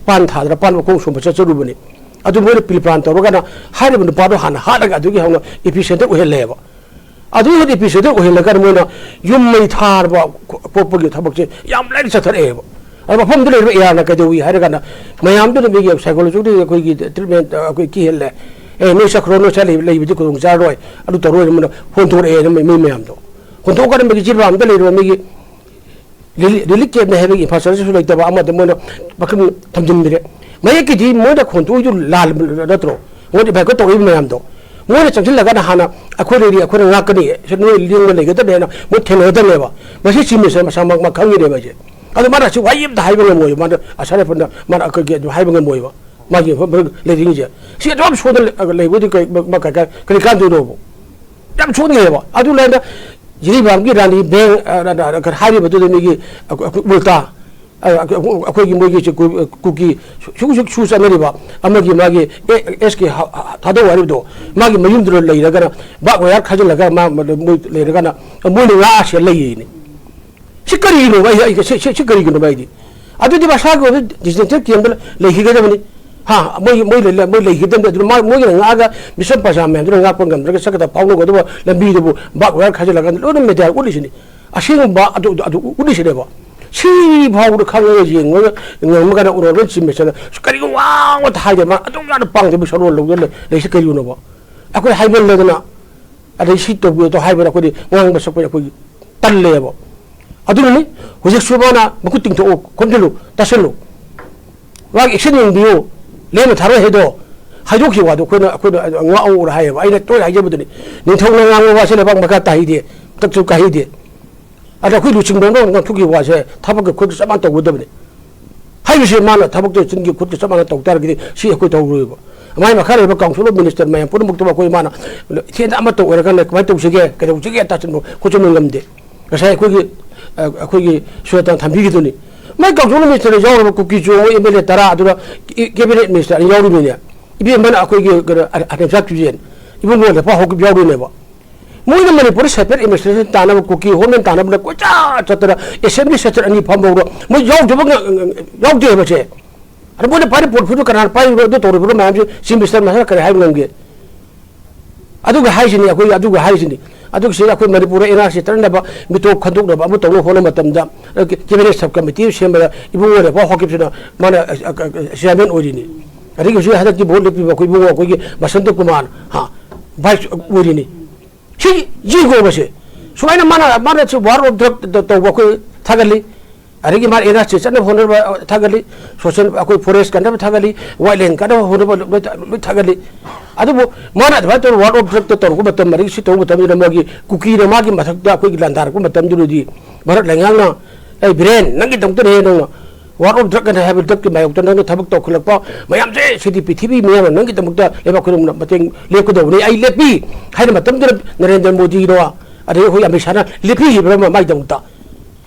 ꯄꯥꯟ ꯊꯥꯗꯅ ꯄꯥꯟ ꯃꯈꯣꯡ ꯁꯣꯝꯕ ꯆꯠꯆꯔꯨꯕꯅꯤ꯫ ꯑꯗꯨ ꯃꯣꯏꯅ ꯄ꯭ꯔꯤ ꯄ꯭ꯂꯥꯟ ꯇꯧꯔꯒꯅ ꯍꯥꯏꯔꯤꯕ ꯅꯨꯄꯥꯗꯣ ꯍꯥꯟꯅ ꯍꯥꯠꯂꯒ ꯑꯗꯨꯒꯤ ꯍꯧꯅ ꯏꯄꯤ ꯁꯦꯟꯇꯔ ꯑꯣꯏꯍꯜꯂꯦꯕ꯫ ꯑꯗꯨ ꯍꯦꯛ ꯏꯄꯤ ꯁꯦꯟꯇꯔ ꯑꯣꯏꯍꯜꯂꯒ ꯃꯣꯏꯅ ꯌꯨꯝ ꯃꯩ ꯊꯥꯔꯕ ꯈꯣ-, ꯈꯣꯠꯄꯒꯤ ꯊꯕꯛꯁꯦ ꯌꯥꯝ ꯂꯥꯏꯅ ꯆꯠꯊꯔꯛꯑꯦꯕ꯫ ꯑꯗꯣ ꯃꯐꯝꯗꯨ ꯂꯩꯔꯤꯕ ꯑꯦꯔꯤꯌꯥꯅ ꯀꯩꯗꯧꯏ ꯍꯥꯏꯔꯀꯥꯟꯗ ꯃꯌꯥꯝꯗꯨꯅ ꯃꯤꯒꯤ psychologically ꯑꯩꯈꯣꯏꯒꯤ treatment, ꯑ, ꯑꯩꯈꯣꯏ ꯀꯤꯍꯜꯂꯦ꯫ "ꯑꯦ, ꯅꯣꯏ ꯆꯠꯈ꯭ꯔꯣ, ꯅꯣꯏ ꯁ꯭ꯋꯥꯏ ꯂꯩ-, ꯂꯩꯕꯗꯤ ꯈꯨꯗꯣꯡ ꯆꯥꯔꯔꯣꯏ", ꯑꯗꯨ ꯇꯧꯔꯣꯏꯅ ꯃꯣꯏꯅ ꯍꯣꯟꯗꯣꯔꯛꯑꯦꯅ ꯃꯤ, ꯃꯤ ꯃꯌꯥꯝꯗꯣ꯫ ꯍꯣꯟꯗꯣꯛꯑꯀꯥꯟꯗ ꯃꯤꯒꯤ ꯖꯤꯔꯤꯕꯥꯝꯗ ꯂꯩꯔꯤꯕ ꯃꯤꯒꯤ ꯔꯤꯂꯤ-, ꯔꯤꯂꯤꯐ ꯀꯦꯝꯞꯅꯦ ꯍꯥꯏꯕꯒꯤ ꯏꯟꯐ꯭ꯔꯥꯁ꯭ꯇ꯭ꯔꯛꯆꯔꯁꯨ ꯂꯩꯇꯕ, ꯑꯃꯗ ꯃꯣꯏꯅ ꯄꯥꯈꯪ ꯊꯝꯖꯤꯟꯕꯤꯔꯦ꯫ ꯃꯌꯦꯛꯀꯤꯗꯤ ꯃꯣꯏꯅ ꯈꯣꯟꯊꯣꯛꯏꯗꯨ ꯂꯥꯜꯂꯕ ꯅꯠꯇ꯭ꯔꯣ? ꯃꯣꯏꯗꯤ ꯚꯥꯏꯀꯣꯠ ꯇꯧꯔꯛꯏꯕ ꯃꯌꯥꯝꯗꯣ꯫ ꯃꯣꯏꯅ ꯆꯪꯁꯤꯜꯂꯒꯅ ꯍꯥꯟꯅ ꯑꯩꯈꯣꯏ ꯂꯩꯔꯤ, ꯑꯩꯈꯣꯏꯅ ꯉꯥꯛꯀꯅꯤ, ꯁꯤ ꯅꯣꯏ ꯂꯦꯡꯗꯅ ꯂꯩꯒꯗꯕꯅꯦꯅ ꯃꯣꯏ ꯊꯦꯡꯅꯒꯗꯕꯅꯦꯕ꯫ ꯃꯁꯤ ꯆꯤꯞ ꯃꯤꯅꯤꯁꯇꯔ ꯃꯁꯥꯃꯛ ꯃꯥ ꯈꯪꯉꯤꯅꯦꯕ ꯑꯩꯁꯦ꯫ ꯑꯗꯨ ꯃꯥꯅ ꯁꯤ ꯋꯥꯍꯩ ꯑꯃꯇ ꯍꯥꯏꯕ ꯉꯝꯃꯣꯏ꯫ ꯃꯥꯅ ꯑꯁꯥꯔꯦꯐꯟꯗ ꯃꯥꯅ ꯑꯩꯈꯣꯏꯒꯤ ꯑꯗꯨ ꯍꯥꯏꯕ ꯉꯝꯃꯣꯏꯕ꯫ ꯃꯥꯒꯤ ꯂꯩꯔꯤꯁꯤꯡꯁꯦ ꯁꯤ ꯑꯗꯨꯝ ꯁꯣꯟꯗ ꯂꯩꯕꯗꯤ ꯀꯔꯤ ꯀꯥꯟꯗꯣꯏꯅꯣꯕ? ꯌꯥꯝ ꯁꯣꯟꯅꯩꯌꯦꯕ꯫ ꯑꯗꯨ ꯂꯩꯔꯒ ꯖꯤꯔꯤꯕꯥꯝꯒꯤ ꯔꯥꯅꯤ ꯕꯦꯡ ꯍꯥꯏꯔꯤꯕꯗꯨꯗ ꯃꯤꯒꯤ ꯎꯜꯇꯥ ꯑꯩꯈꯣꯏꯒꯤ ꯃꯣꯏꯒꯤ ꯀꯨꯀꯤ ꯁꯨ ꯁꯨ ꯆꯠꯅꯔꯤꯕ ꯑꯃꯒꯤ ꯃꯥꯒꯤ ꯑꯦꯁ ꯀꯦ ꯊꯥꯗꯧ ꯍꯥꯏꯔꯤꯕꯗꯣ, ꯃꯥꯒꯤ ꯃꯌꯨꯝꯗꯨꯗ ꯂꯩꯔꯒꯅ ꯕꯥꯛ ꯋꯥꯌꯥꯔ ꯈꯥꯖꯤꯜꯂꯒ ꯃꯥ ꯃꯣꯏ ꯂꯩꯔꯒꯅ ꯃꯣꯏꯅ ꯉꯥꯛꯑꯁꯦ ꯂꯩꯌꯦꯅꯦ꯫ ꯁꯤ ꯀꯔꯤꯒꯤꯅꯣꯕ? ꯑꯩ ꯑꯩ ꯁꯤ ꯁꯤ ꯁꯤ ꯀꯔꯤꯒꯤꯅꯣꯕ? ꯑꯩꯗꯤ ꯑꯗꯨꯗꯤ ꯃꯁꯥꯒꯤ ꯑꯣꯏꯕ ꯗꯤꯁꯤꯖꯟꯇꯦꯜ ꯀꯦꯝꯗ ꯂꯩꯈꯤꯒꯗꯕꯅꯤ꯫ ꯍꯥ, ꯃꯣꯏꯒꯤ ꯃꯣꯏ ꯂꯩ- ꯃꯣꯏ ꯂꯩꯈꯤꯒꯗꯕꯅꯤ꯫ ꯑꯗꯨꯅ ꯃꯥ- ꯃꯣꯏꯒꯤꯅ ꯉꯥꯛꯑꯒ ꯃꯤꯁꯝ ꯄ꯭ꯔꯖꯥ ꯃꯌꯥꯝꯗꯨꯅ ꯉꯥꯛꯄ ꯉꯝꯗ꯭ꯔꯒ ꯆꯠꯀꯗꯕ ꯐꯥꯎꯅꯒꯗꯕ ꯂꯝꯕꯤꯗꯨꯕꯨ ꯕꯥꯛ ꯋꯥꯌꯔ ꯈꯥꯖꯤꯜꯂꯀꯥꯟꯗ ꯂꯣꯏꯅ ꯃꯦꯗꯤꯌꯥ ꯎꯠꯂꯤꯁꯤꯅꯤ꯫ ꯑꯁꯦꯡꯕ ꯑꯗꯨ ꯑꯗꯨ ꯎꯠꯂꯤꯁꯤꯅꯦꯕ꯫ ꯁꯤ ꯐꯥꯎꯕꯗ ꯈꯪꯉꯒ ꯌꯦꯡꯉꯒ ꯉꯝꯃꯒꯅ ꯎꯔꯣ ꯂꯣꯏ ꯆꯤꯟꯕ ꯆꯠꯂ ꯀꯔꯤꯒꯨꯝꯕ ꯋꯥ ꯑꯃꯇ ꯍꯥꯏꯗꯦ꯫ ꯃꯥ ꯑꯗꯨꯝ ꯌꯥꯝꯅ ꯄꯥꯡꯗꯕ ꯁꯔꯣꯜ ꯂꯧꯗꯅ ꯂꯩ- ꯂꯩꯁꯤ ꯀꯔꯤꯒꯤꯅꯣꯕ? ꯑꯩꯈꯣꯏ ꯍꯥꯏꯃꯜꯂꯦꯗꯅ ꯑꯗꯩ ꯁꯤ ꯇꯧꯕꯤꯌꯨ ꯇꯧ ꯍꯥꯏꯕꯗ ꯑꯩꯈꯣꯏꯗꯤ ꯉꯥꯡꯕ ꯁꯛꯄ ꯑꯩꯈꯣꯏ ꯇꯜꯂꯦꯕ꯫ ꯑꯗꯨꯅꯅꯤ ꯍꯧꯖꯤꯛꯁꯨ ꯃꯥꯅ ꯃꯈꯨꯠ ꯇꯤꯡꯊꯣꯛꯎ, ꯈꯣꯝꯖꯤꯜꯂꯨ, ꯇꯥꯁꯤꯜꯂꯨ, ꯃꯥꯒꯤ ꯑꯦꯛꯁꯟ ꯌꯦꯡꯕꯤꯌꯨ, ꯂꯦꯝꯅ ꯊꯥꯔꯣꯏ ꯍꯥꯏꯗꯣ ꯍꯥꯏꯗꯣꯛꯈꯤꯕ ꯋꯥꯗꯣ ꯑꯩꯈꯣꯏꯅ ꯑꯩꯈꯣꯏꯅ ꯉꯥꯛꯎꯔ ꯍꯥꯏꯌꯦꯕ꯫ ꯑꯩꯅ ꯇꯣꯏꯅ ꯍꯥꯏꯖꯕꯗꯨꯅꯤ, ꯅꯤꯡꯊꯧꯅ ꯉꯥꯡꯕ ꯋꯥꯁꯦ ꯂꯩꯕꯥꯛ ꯃꯈꯥ ꯇꯥꯍꯩꯗꯦ, ꯃꯊꯛꯁꯨ ꯀꯥꯍꯩꯗꯦ꯫ ꯑꯗ ꯑꯩꯈꯣꯏ ꯂꯨꯆꯤꯡꯕ ꯑꯃꯅ ꯉꯥꯡꯊꯣꯛꯈꯤꯕ ꯋꯥꯁꯦ ꯊꯕꯛꯀ ꯈꯨꯠꯀ ꯆꯞ ꯃꯥꯟꯅ ꯇꯧꯒꯗꯕꯅꯤ꯫ ꯍꯥꯏꯔꯤꯁꯦ ꯃꯥꯅ ꯊꯕꯛꯇ ꯆꯤꯟꯒꯤ ꯈꯨꯠꯀ ꯆꯞ ꯃꯥꯟꯅ ꯇꯧ ꯇꯥꯔꯒꯗꯤ ꯁꯤ ꯑꯩꯈꯣꯏ ꯇꯧꯔꯣꯏꯕ꯫ ꯃꯥꯏ ꯃꯈꯥ ꯂꯩꯕ council of minister ꯃꯌꯥꯝ ꯄꯨꯝꯅꯃꯛꯇꯕꯨ ꯑꯩꯈꯣꯏ ꯃꯥꯅ ꯏꯊꯦꯟꯗ ꯑꯃ ꯇꯧ ꯑꯣꯏꯔꯒꯅ ꯀꯃꯥꯏꯅ ꯇꯧꯁꯤꯒꯦ, ꯀꯩꯗꯧꯁꯤꯒꯦ ꯇꯥꯁꯤꯟꯕ ꯈꯣꯠꯆꯤꯟꯕ ꯉꯝꯗꯦ꯫ ꯉꯁꯥꯏ ꯑꯩꯈꯣꯏꯒꯤ ꯑ, ꯑꯩꯈꯣꯏꯒꯤ ꯁꯨꯔꯇꯥꯟ ꯊꯝꯕꯤꯒꯤꯗꯨꯅꯤ꯫ ꯃꯥꯏ council of minister ꯌꯥꯎꯔꯕ ꯀꯨꯀꯤ ꯆꯣꯡꯕ ꯑꯦꯝ ꯑꯦꯜ ꯑꯦ ꯇꯔꯥ ꯑꯗꯨꯅ cabinet minister ꯑꯅꯤ ꯌꯥꯎꯔꯤꯕꯅꯤꯅꯦ꯫ ꯏꯕꯦꯝꯃꯅ ꯑꯩꯈꯣꯏꯒꯤ ꯀꯩꯅꯣ, ꯑ- ꯑꯅꯦꯝꯆꯥ ꯇꯨꯖꯦꯟ, ꯏꯕꯨꯡꯉꯣ ꯂꯦꯄꯥ ꯍꯧꯈꯤꯕ ꯌꯥꯎꯔꯤꯅꯦꯕ꯫ ꯃꯣꯏꯅ ꯃꯅꯤꯄꯨꯔꯗ separate administration ꯇꯥꯅꯕ, ꯀꯨꯀꯤ homeland ꯇꯥꯅꯕꯅ ꯀꯣꯏꯆꯠ ꯆꯠꯇꯅ assembly session ꯑꯅꯤ ꯐꯝꯍꯧꯔꯣ꯫ ꯃꯣꯏ ꯌꯥꯎꯗꯕ ꯉ- ꯉ- ꯉ- ꯌꯥꯎꯗꯦ ꯍꯥꯏꯕꯁꯦ꯫ ꯑꯗ ꯃꯣꯏꯅ ꯄꯥꯏꯔꯤ ꯄꯣꯠꯐꯨꯗꯨ ꯀꯅꯥꯅ ꯄꯥꯏꯔꯤꯕꯅꯣ? ꯑꯗꯨ ꯇꯧꯔꯤꯕꯅꯣ ꯃꯌꯥꯝꯁꯦ chief minister ꯃꯁꯥꯅ ꯀꯔꯤ ꯍꯥꯏꯕ ꯉꯝꯒꯦ? ꯑꯗꯨꯒ ꯍꯥꯏꯁꯤꯅꯤ ꯑꯩꯈꯣꯏ, ꯑꯗꯨꯒ ꯍꯥꯏꯁꯤꯅꯤ꯫ ꯑꯗꯨꯒ ꯁꯤꯗ ꯑꯩꯈꯣꯏ ꯃꯅꯤꯄꯨꯔꯗ ꯑꯦꯟ ꯑꯥꯔ ꯁꯤ ꯆꯠꯅꯅꯕ ꯃꯤꯇꯣꯞ ꯈꯟꯗꯣꯛꯅꯕ ꯑꯃ ꯇꯧꯅꯕ ꯍꯣꯠꯅꯕ ꯃꯇꯝꯗ, ꯑ, cabinet sub committee ꯑꯃ ꯁꯦꯝꯕꯗ ꯏꯕꯨꯡꯉꯣ ꯂꯦꯄꯥ ꯍꯧꯈꯤꯕꯁꯤꯅ ꯃꯥꯅ, ꯑ, ꯑ, ꯑ, chairman ꯑꯣꯏꯔꯤꯅꯤ꯫ ꯑꯗꯒꯤ ꯍꯧꯖꯤꯛ ꯍꯟꯗꯛꯀꯤ vote ꯂꯦꯞꯄꯤꯕ ꯑꯩꯈꯣꯏ ꯏꯕꯨꯡꯉꯣ ꯑꯩꯈꯣꯏꯒꯤ ꯕꯁꯟꯇ ꯀꯨꯃꯥꯔ, ꯍꯥ, vice ꯑꯣꯏꯔꯤꯅꯤ꯫ ꯁꯤ ꯌꯦꯡꯉꯣꯕꯁꯦ꯫ ꯁꯨꯃꯥꯏꯅ ꯃꯥꯅ, ꯃꯥꯅ ꯁꯤ war of drug ꯇ-, ꯇꯧꯕ ꯑꯩꯈꯣꯏ ꯊꯥꯒꯠꯂꯤ꯫ ꯑꯗꯒꯤ ꯃꯥꯅ ꯑꯦꯟ ꯑꯥꯔ ꯁꯤ ꯆꯠꯅꯕ ꯍꯣꯠꯅꯕ ꯊꯥꯒꯠꯂꯤ꯫ Social ꯑꯩꯈꯣꯏ forest ꯀꯟꯅꯕ ꯊꯥꯒꯠꯂꯤ꯫ Wildland ꯀꯟꯅꯕ ꯍꯣꯠꯅꯕ ꯂꯣꯏ ꯊꯥ-, ꯂꯣꯏ ꯊꯥꯒꯠꯂꯤ꯫ ꯑꯗꯨꯕꯨ ꯃꯥꯅ ꯑꯗꯨꯃꯥꯏꯅ ꯇꯧꯔꯒ war of drug ꯇ ꯇꯧꯔꯛꯄ ꯃꯇꯝ, ꯑꯗꯒꯤ ꯁꯤ ꯇꯧꯕ ꯃꯇꯝꯗ ꯃꯥꯒꯤ ꯀꯨꯀꯤꯅ ꯃꯥꯒꯤ ꯃꯊꯛꯇ ꯑꯩꯈꯣꯏꯒꯤ ꯂꯥꯟꯗꯥꯔꯛꯄ ꯃꯇꯝꯗꯨꯗꯗꯤ ꯚꯥꯔꯠ ꯂꯩꯉꯥꯛꯅ "ꯑꯩ ꯕꯤꯔꯦꯟ, ꯅꯪꯒꯤꯗꯃꯛꯇꯅꯦ ꯅꯪꯅ War of Drug" ꯍꯥꯏꯕ drug ꯀꯤ ꯃꯥꯌꯣꯛꯇ ꯅꯪꯅ ꯊꯕꯛ ꯇꯧꯈꯠꯂꯛꯄ ꯃꯌꯥꯝꯁꯦ, ꯁꯤꯗꯤ ꯄ꯭ꯔꯤꯊꯤꯕꯤ ꯃꯤꯌꯥꯝꯅ ꯅꯪꯒꯤꯗꯃꯛꯇ ꯂꯩꯕꯥꯛ ꯈꯨꯗꯤꯡꯃꯛꯅ ꯃꯇꯦꯡ ꯂꯦꯞꯀꯗꯧꯕꯅꯤ, ꯑꯩ ꯂꯦꯞꯄꯤ ꯍꯥꯏꯅ ꯃꯇꯝꯗꯨꯗ ꯅꯔꯦꯟꯗ꯭ꯔ ꯃꯣꯗꯤꯅꯣ, ꯑꯗꯩ ꯑꯩꯈꯣꯏ ꯑꯃꯤꯠ ꯁꯥꯍꯅ ꯂꯦꯞꯄꯤꯈꯤꯕ꯭ꯔꯥ ꯃꯥꯒꯤꯗꯃꯛꯇ?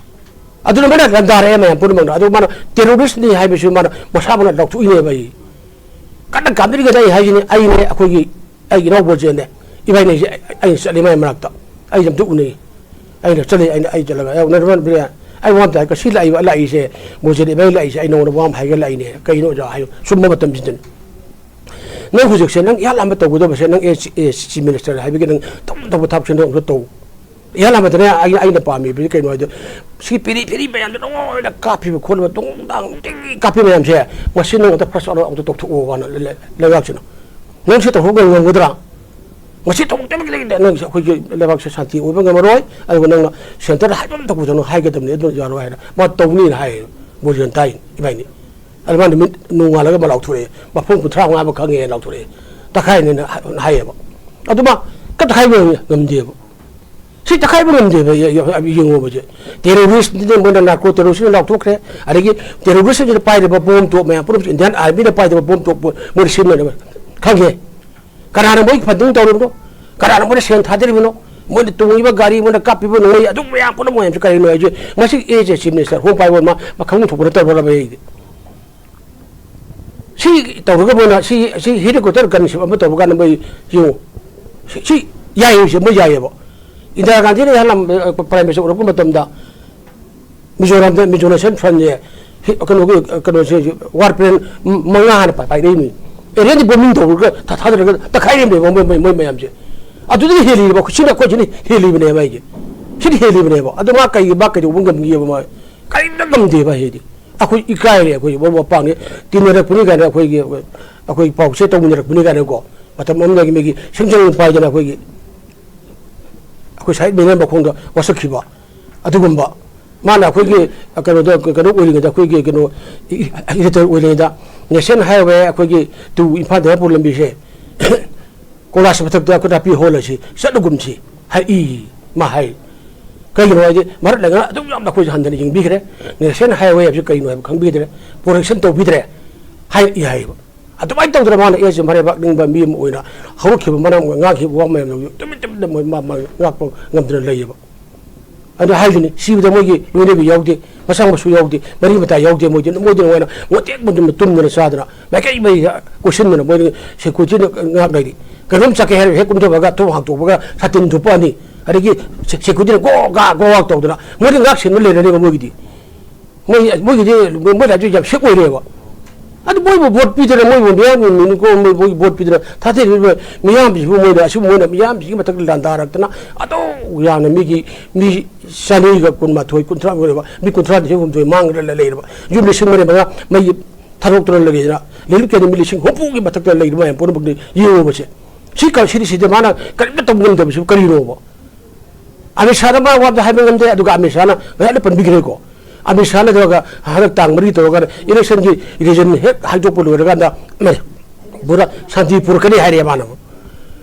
ꯑꯗꯨꯅ ꯃꯥꯅ ꯂꯥꯟꯗꯥꯔꯛꯑꯦ ꯃꯌꯥꯝ ꯄꯨꯝꯅꯃꯛꯅ꯫ ꯑꯗꯨ ꯃꯥꯅ terrorist ꯅꯤ ꯍꯥꯏꯕꯁꯤ ꯃꯥꯅ ꯃꯁꯥꯃꯛꯅ ꯂꯥꯎꯊꯣꯛꯏꯅꯦꯕ꯫ ꯑꯩ ꯀꯟꯅ ꯀꯥꯞꯅꯔꯤꯉꯩꯗ ꯑꯩ ꯍꯥꯏꯁꯤꯅꯤ, ꯑꯩꯅꯦ, ꯑꯩꯈꯣꯏꯒꯤ, ꯑꯩꯒꯤ ꯏꯅꯥꯎ ꯕꯣꯖꯦꯟꯅꯦ, ꯏꯕꯥꯏꯅꯤꯁꯦ ꯑꯩ, ꯑꯩꯅ ꯆꯠꯂꯤ ꯃꯥꯏ ꯃꯅꯥꯛꯇ꯫ ꯑꯩꯁꯦ ꯑꯝꯇ ꯎꯅꯩ꯫ ꯑꯩꯅ ꯆꯠꯂꯤ, ꯑꯩꯅ, ꯑꯩ ꯆꯠꯂꯒ, "ꯑꯦ, ꯅꯔꯃꯟ ꯕꯤꯔꯦꯟ, ꯑꯩ ꯋꯥ ꯑꯝꯇ ꯍꯥꯏꯒꯦ, ꯁꯤ ꯂꯥꯛꯏꯕ, ꯂꯥꯛꯏꯁꯦ, ꯕꯣꯖꯦꯟ ꯏꯕꯥꯏ ꯂꯥꯛꯏꯁꯦ, ꯑꯩ ꯅꯉꯣꯟꯗ ꯋꯥ ꯑꯃ ꯍꯥꯏꯒꯦ ꯂꯥꯛꯏꯅꯦ꯫ ꯀꯩꯅꯣ ꯑꯣꯖꯥ?" ꯍꯥꯏꯌꯨ꯫ ꯆꯨꯝꯕ ꯃꯇꯝꯁꯤꯗꯅꯤ꯫ ꯅꯪ ꯍꯧꯖꯤꯛꯁꯦ ꯅꯪ ꯏꯍꯥꯟ ꯍꯥꯟꯕ ꯇꯧꯒꯗꯕꯁꯦ, ꯅꯪ ꯑꯦ, ꯁꯤ-, ꯑꯦ, chief minister ꯍꯥꯏꯕꯒꯤ ꯅꯪ ꯇꯧ-, ꯇꯧꯕ ꯊꯕꯛꯁꯦ ꯅꯪ ꯑꯝꯇ ꯇꯧ꯫ ꯏꯍꯥꯟ ꯍꯥꯟꯕꯗꯅꯦ ꯑꯩ, ꯑꯩꯅ ꯄꯥꯝꯃꯤꯕꯁꯤ ꯀꯩꯅꯣ ꯍꯥꯏꯗꯤ, ꯁꯤ ꯄꯤꯔꯤ ꯄꯤꯔꯤ ꯃꯌꯥꯝꯁꯦ ꯂꯣꯏꯅ ꯀꯥꯞꯄꯤꯕ ꯈꯣꯠꯂꯤꯕ, ꯇꯨꯡꯗꯥꯡ ꯅꯨꯡꯇꯤꯒꯤ ꯀꯥꯞꯄꯤ ꯃꯌꯥꯝꯁꯦ, ꯃꯁꯤ ꯅꯪ ꯑꯝꯇ first ꯑꯣꯏꯅ ꯑꯝꯇ ꯇꯧꯊꯣꯛꯑꯣ ꯍꯥꯏꯅ ꯂꯩ-, ꯂꯩꯕꯥꯛꯁꯤꯅ꯫ ꯅꯪ ꯁꯤ ꯇꯧꯊꯣꯛꯄ ꯉꯝꯒꯗ꯭ꯔꯥ? ꯃꯁꯤ ꯇꯧꯊꯣꯛꯇꯕꯒꯤ ꯂꯩꯗ ꯅꯪ ꯑꯩꯈꯣꯏꯒꯤ ꯂꯩꯕꯥꯛꯁꯦ ꯁꯥꯟꯇꯤ ꯑꯣꯏꯕ ꯉꯝꯃꯔꯣꯏ꯫ ꯑꯗꯨꯒ ꯅꯪꯅ centre ꯗ ꯍꯥꯏꯕ ꯑꯃ ꯇꯧꯕꯗ ꯅꯪ ꯍꯥꯏꯒꯗꯕꯅꯤ, "ꯑꯗꯨ ꯌꯥꯔꯣꯏ" ꯍꯥꯏꯅ꯫ ꯃꯥ ꯇꯧꯅꯤꯅ ꯍꯥꯏꯌꯦ, ꯕꯣꯖꯦꯟ ꯇꯥꯏ ꯏꯕꯥꯏꯅꯤ꯫ ꯑꯗꯨ ꯃꯥ ꯅꯨꯃꯤꯠ ꯅꯣꯡꯉꯥꯜꯂꯒ ꯑꯃ ꯂꯥꯎꯊꯣꯔꯛꯑꯦ, "ꯃꯐꯝ ꯀꯨꯟꯊ꯭ꯔꯥ ꯃꯉꯥ ꯑꯃ ꯈꯪꯉꯦꯅ" ꯂꯥꯎꯊꯣꯔꯛꯑꯦ꯫ ꯇꯛꯈꯥꯏꯅꯦꯅ ꯍꯥꯏ-, ꯍꯥꯏꯌꯦꯕ꯫ ꯑꯗꯨ ꯃꯥ ꯀꯠ ꯇꯛꯈꯥꯏꯕ ꯉꯝꯗꯦꯕ꯫ ꯁꯤ ꯇꯛꯈꯥꯏꯕ ꯉꯝꯗꯦꯕ, ꯌꯦ-, ꯌꯦ-, ꯌꯦꯡꯉꯣꯕꯁꯦ꯫ Terrorist ꯅꯤꯅ ꯃꯣꯏꯅ narco terrorist ꯅ ꯂꯥꯎꯊꯣꯛꯈ꯭ꯔꯦ꯫ ꯑꯗꯒꯤ terrorist ꯁꯤꯡꯁꯤꯅ ꯄꯥꯏꯔꯤꯕ bomb ꯇꯣꯞ ꯃꯌꯥꯝ ꯄꯨꯝꯅꯃꯛꯁꯦ, Indian Army ꯅ ꯄꯥꯏꯔꯤꯕ bomb ꯇꯣꯞ ꯃꯣꯏꯅ ꯁꯤꯖꯤꯟꯅꯔꯤꯕ ꯈꯪꯉꯦ꯫ ꯀꯅꯥꯅ ꯃꯣꯏ funding ꯇꯧꯔꯤꯕꯅꯣ? ꯀꯅꯥꯅ ꯃꯣꯏꯅ ꯁꯦꯟ ꯊꯥꯗꯔꯤꯕꯅꯣ? ꯃꯣꯏꯅ ꯇꯣꯡꯉꯤꯕ ꯒꯥꯔꯤ, ꯃꯣꯏꯅ ꯀꯥꯞꯄꯤꯕ ꯅꯣꯡꯃꯩ, ꯑꯗꯨ ꯃꯌꯥꯝ ꯄꯨꯝꯅꯃꯛ ꯃꯌꯥꯝꯁꯦ ꯀꯔꯤꯅꯣ ꯍꯥꯏꯁꯦ? ꯃꯁꯤ ꯑꯦ ꯖꯦ chief minister ꯍꯣꯝ ꯄꯥꯏꯕ ꯑꯃ ꯃꯈꯪ ꯊꯣꯛꯄ ꯅꯠꯇꯕ꯭ꯔꯕ ꯑꯩꯗꯤ? ꯁꯤ ꯇꯧꯔꯒ ꯃꯣꯏꯅ ꯁꯤ, ꯁꯤ helicopter gunship ꯑꯃ ꯇꯧꯕ ꯀꯥꯟꯗ ꯃꯣꯏ ꯌꯦꯡꯉꯨ꯫ ꯁꯤ, ꯁꯤ ꯌꯥꯏꯌꯦ, ꯁꯤ ꯃꯣꯏ ꯌꯥꯏꯌꯦꯕ꯫ ꯏꯟꯗꯤꯔꯥ ꯒꯥꯟꯙꯤꯅ ꯏꯍꯥꯟ ꯍꯥꯟꯕ, ꯑ, Prime Minister ꯑꯣꯏꯔꯛꯄ ꯃꯇꯝꯗ ꯃꯤꯖꯣꯔꯥꯝꯗ Mizo National Front ꯁꯦ, ꯍꯤ-, ꯀꯩꯅꯣꯒꯤ, ꯀꯩꯅꯣꯁꯦ, war plane ꯃ-, ꯃꯉꯥ ꯍꯥꯟꯅ ꯄꯥꯏ-, ꯄꯥꯏꯔꯛꯏꯅꯤ꯫ Area ꯗ bombing ꯇꯧꯔꯒ ꯊꯥ-, ꯊꯥꯗꯔꯒ ꯇꯛꯈꯥꯏꯔꯝꯃꯦꯕ ꯃꯣꯏ, ꯃꯣꯏ, ꯃꯣꯏ ꯃꯌꯥꯝꯁꯦ꯫ ꯑꯗꯨꯗꯒꯤ ꯍꯦꯜꯂꯤꯕ, ꯁꯤꯅ ꯑꯩꯈꯣꯏ ꯁꯤꯅ ꯍꯦꯜꯂꯤꯕꯅꯦꯕ ꯑꯩꯒꯤ꯫ ꯁꯤꯅ ꯍꯦꯜꯂꯤꯕꯅꯦꯕ꯫ ꯑꯗꯣ ꯃꯥ ꯀꯩ, ꯃꯥ ꯀꯩꯗꯧꯕ ꯉꯝꯒꯦꯕ ꯃꯥ? ꯀꯔꯤꯝꯇ ꯉꯝꯗꯦꯕ ꯍꯥꯏꯗꯤ꯫ ꯑꯩꯈꯣꯏ ꯏꯀꯥꯏꯔꯦ, ꯑꯩꯈꯣꯏ ꯃꯔꯨꯞ ꯃꯄꯥꯡꯅꯤ, ꯇꯤꯟꯅꯔꯛꯄꯅꯤ ꯀꯥꯏꯅ ꯑꯩꯈꯣꯏꯒꯤ, ꯑꯩꯈꯣꯏ ꯄꯥꯎꯁꯦ ꯇꯧꯃꯤꯟꯅꯔꯛꯄꯅꯤ ꯀꯥꯏꯅꯀꯣ꯫ ꯃꯇꯝ ꯑꯃꯗꯒꯤ ꯃꯤꯒꯤ ꯁꯤꯡꯖꯪ ꯄꯥꯏꯗꯅ ꯑꯩꯈꯣꯏꯒꯤ, ꯑꯩꯈꯣꯏ ꯁꯥꯍꯤꯗ ꯃꯤꯅꯔ ꯃꯈꯣꯡꯗ ꯋꯥꯁꯛꯈꯤꯕ ꯑꯗꯨꯒꯨꯝꯕ꯫ ꯃꯥꯅ ꯑꯩꯈꯣꯏꯒꯤ ꯀꯩꯅꯣꯗ, ꯀꯩꯅꯣ ꯑꯣꯏꯔꯤꯉꯩꯗ, ꯑꯩꯈꯣꯏꯒꯤ ꯀꯩꯅꯣ, ꯏ-, ꯏ-, editor ꯑꯣꯏꯔꯤꯉꯩꯗ National Highway ꯑꯩꯈꯣꯏꯒꯤ to ꯏꯝꯐꯥꯜ ꯗꯤꯃꯥꯄꯨꯔ ꯂꯝꯕꯤꯁꯦ ꯀꯣꯂꯥꯁ ꯃꯊꯛꯇ ꯑꯩꯈꯣꯏ ꯅꯥꯄꯤ ꯍꯧꯍꯜꯂꯁꯤ, ꯆꯠꯂꯒꯨꯝꯁꯤ ꯍꯥꯏ, ꯏ, ꯃꯥ ꯍꯥꯏ꯫ ꯀꯩꯒꯤꯅꯣ ꯍꯥꯏꯗꯤ ꯃꯔꯛ ꯂꯩꯉꯥꯛꯅ ꯑꯗꯨꯝ ꯌꯥꯝꯅ ꯑꯩꯈꯣꯏꯁꯦ ꯍꯟꯊꯅ ꯌꯦꯡꯕꯤꯈ꯭ꯔꯦ꯫ ꯅꯦꯁꯅꯦꯜ ꯍꯥꯏꯋꯦ ꯍꯥꯏꯕꯁꯤ ꯀꯩꯅꯣ ꯍꯥꯏꯕ ꯈꯪꯕꯤꯗ꯭ꯔꯦ, ꯄ꯭ꯔꯣꯇꯦꯛꯁꯟ ꯇꯧꯕꯤꯗ꯭ꯔꯦ ꯍꯥꯏ ꯍꯥꯏꯌꯦꯕ꯫ ꯑꯗꯨꯃꯥꯏꯅ ꯇꯧꯗꯅ ꯃꯥꯅ ꯑꯦꯁ ꯃꯔꯩꯕꯥꯛ ꯅꯤꯡꯕ ꯃꯤ ꯑꯃ ꯑꯣꯏꯅ ꯍꯧꯔꯛꯈꯤꯕ ꯃꯔꯝ ꯉꯥꯡꯈꯤꯕ ꯋꯥ ꯃꯌꯥꯝꯗꯨ ꯇꯨꯃꯤꯟ ꯇꯨꯃꯤꯟꯅ ꯃꯣꯏ ꯃꯥ ꯃꯥ ꯉꯥꯛꯄ ꯉꯝꯗꯅ ꯂꯩꯌꯦꯕ꯫ ꯑꯗꯨ ꯍꯥꯏꯗꯨꯅꯤ, ꯁꯤꯕꯗ ꯃꯣꯏꯒꯤ ꯂꯣꯏꯅꯕꯤ ꯌꯥꯎꯗꯦ, ꯃꯆꯥ ꯃꯁꯨ ꯌꯥꯎꯗꯦ, ꯃꯔꯤ ꯃꯇꯥ ꯌꯥꯎꯗꯦ, ꯃꯣꯏꯗꯤ ꯃꯣꯏꯗꯤ ꯃꯣꯏꯅ ꯃꯇꯦꯛ ꯃꯇꯨꯝꯗ ꯇꯨꯝꯗꯅ ꯆꯥꯗꯅ ꯃꯥꯏꯀꯩ ꯃꯩ ꯀꯣꯏꯁꯤꯟꯗꯅ ꯃꯣꯏꯗꯤ ꯁꯦꯀ꯭ꯌꯨꯔꯤꯇꯤꯅ ꯉꯥꯛ ꯂꯩꯔꯤ꯫ ꯀꯩꯅꯣꯝ ꯆꯠꯀꯦ ꯍꯥꯏꯔ ꯍꯦꯛ ꯀꯨꯝꯊꯕꯒ ꯊꯣꯡ ꯍꯥꯡꯇꯣꯛꯄꯒ ꯁꯥꯇꯤꯟ ꯊꯨꯞꯄꯛꯑꯅꯤ, ꯑꯗꯒꯤ ꯁꯦ-, ꯁꯦꯀ꯭ꯌꯨꯔꯤꯇꯤꯅ ꯒꯣ ꯒꯥ ꯒꯣ ꯒꯥ ꯇꯧꯗꯅ ꯃꯣꯏꯗꯤ ꯉꯥꯛ ꯁꯦꯟꯕ ꯂꯩꯔꯅꯦꯕ ꯃꯣꯏꯒꯤꯗꯤ꯫ ꯃꯣꯏ, ꯃꯣꯏꯒꯤꯗꯤ, ꯃꯣꯏ ꯂꯥꯏꯔꯤꯛꯁꯨ ꯌꯥꯝ ꯁꯦꯞ ꯑꯣꯏꯔꯦꯕ꯫ ꯑꯗꯨ ꯃꯣꯏꯕꯨ ꯚꯣꯠ ꯄꯤꯗꯅ, ꯃꯣꯏꯕꯨ ꯃꯤꯌꯥꯝꯒꯤ ꯃꯤꯅꯤꯀꯣ, ꯃꯣꯏ, ꯃꯣꯏꯒꯤ ꯚꯣꯠ ꯄꯤꯗꯅ ꯊꯥꯗꯔꯤꯕ ꯃꯤꯌꯥꯝꯁꯤꯕꯨ ꯃꯣꯏꯅ, ꯑꯁꯤꯕꯨ ꯃꯣꯏꯅ ꯃꯤꯌꯥꯝꯁꯤꯒꯤ ꯃꯊꯛꯇ ꯂꯥꯟꯗꯥꯔꯛꯇꯅ ꯑꯗꯨ ꯌꯥꯝꯅ ꯃꯤꯒꯤ, ꯃꯤ ꯆꯅꯤꯒ ꯀꯨꯟꯃꯥꯊꯣꯏ, ꯀꯨꯟꯊ꯭ꯔꯥ ꯑꯣꯏꯔꯕ, ꯃꯤ ꯀꯨꯟꯊ꯭ꯔꯥ ꯅꯤꯊꯣꯏ ꯍꯨꯝꯗꯣꯏ ꯃꯥꯡꯗꯅ ꯂꯩꯔꯕ, ꯌꯨꯝ ꯂꯤꯁꯤꯡ ꯃꯔꯤ ꯃꯉꯥ ꯃꯩ ꯊꯥꯗꯣꯛꯇꯅ ꯂꯩꯔꯤꯗꯅ, ꯂꯤꯂꯤꯞ ꯀꯦꯟꯗ ꯃꯤ ꯂꯤꯁꯤꯡ ꯍꯨꯝꯐꯨꯒꯤ ꯃꯊꯛꯇ ꯂꯩꯔꯤꯕ ꯃꯌꯥꯝ ꯄꯨꯝꯅꯃꯛꯇꯤ ꯌꯦꯡꯉꯨꯕꯁꯦ꯫ ꯁꯤ ꯀ-, ꯁꯤꯗꯤ, ꯁꯤꯗ ꯃꯥꯅ ꯀꯔꯤꯝꯇ ꯇꯧꯕ ꯉꯝꯗꯕꯁꯤꯕꯨ ꯀꯔꯤꯅꯣꯕ? ꯑꯃꯤꯠ ꯁꯥꯍꯗ ꯃꯥ ꯋꯥ ꯑꯝꯇ ꯍꯥꯏꯕ ꯉꯝꯗꯦ, ꯑꯗꯨꯒ ꯑꯃꯤꯠ ꯁꯥꯍꯅ ꯉꯁꯥꯏꯅ ꯄꯟꯕꯤꯈ꯭ꯔꯦꯀꯣ꯫ ꯑꯃꯤꯠ ꯁꯥꯍꯅ ꯇꯧꯔꯒ ꯍꯟꯗꯛ ꯇꯥꯡ ꯃꯔꯤ ꯇꯧꯔꯒ election ꯒꯤ result ꯍꯦꯛ ꯍꯥꯏꯗꯣꯛꯄ ꯂꯣꯏꯔꯀꯥꯟꯗ, ꯄꯨꯔꯥ ꯁꯥꯟꯇꯤ ꯄꯨꯔꯛꯀꯅꯤ ꯍꯥꯏꯔꯦ ꯃꯥꯅ꯫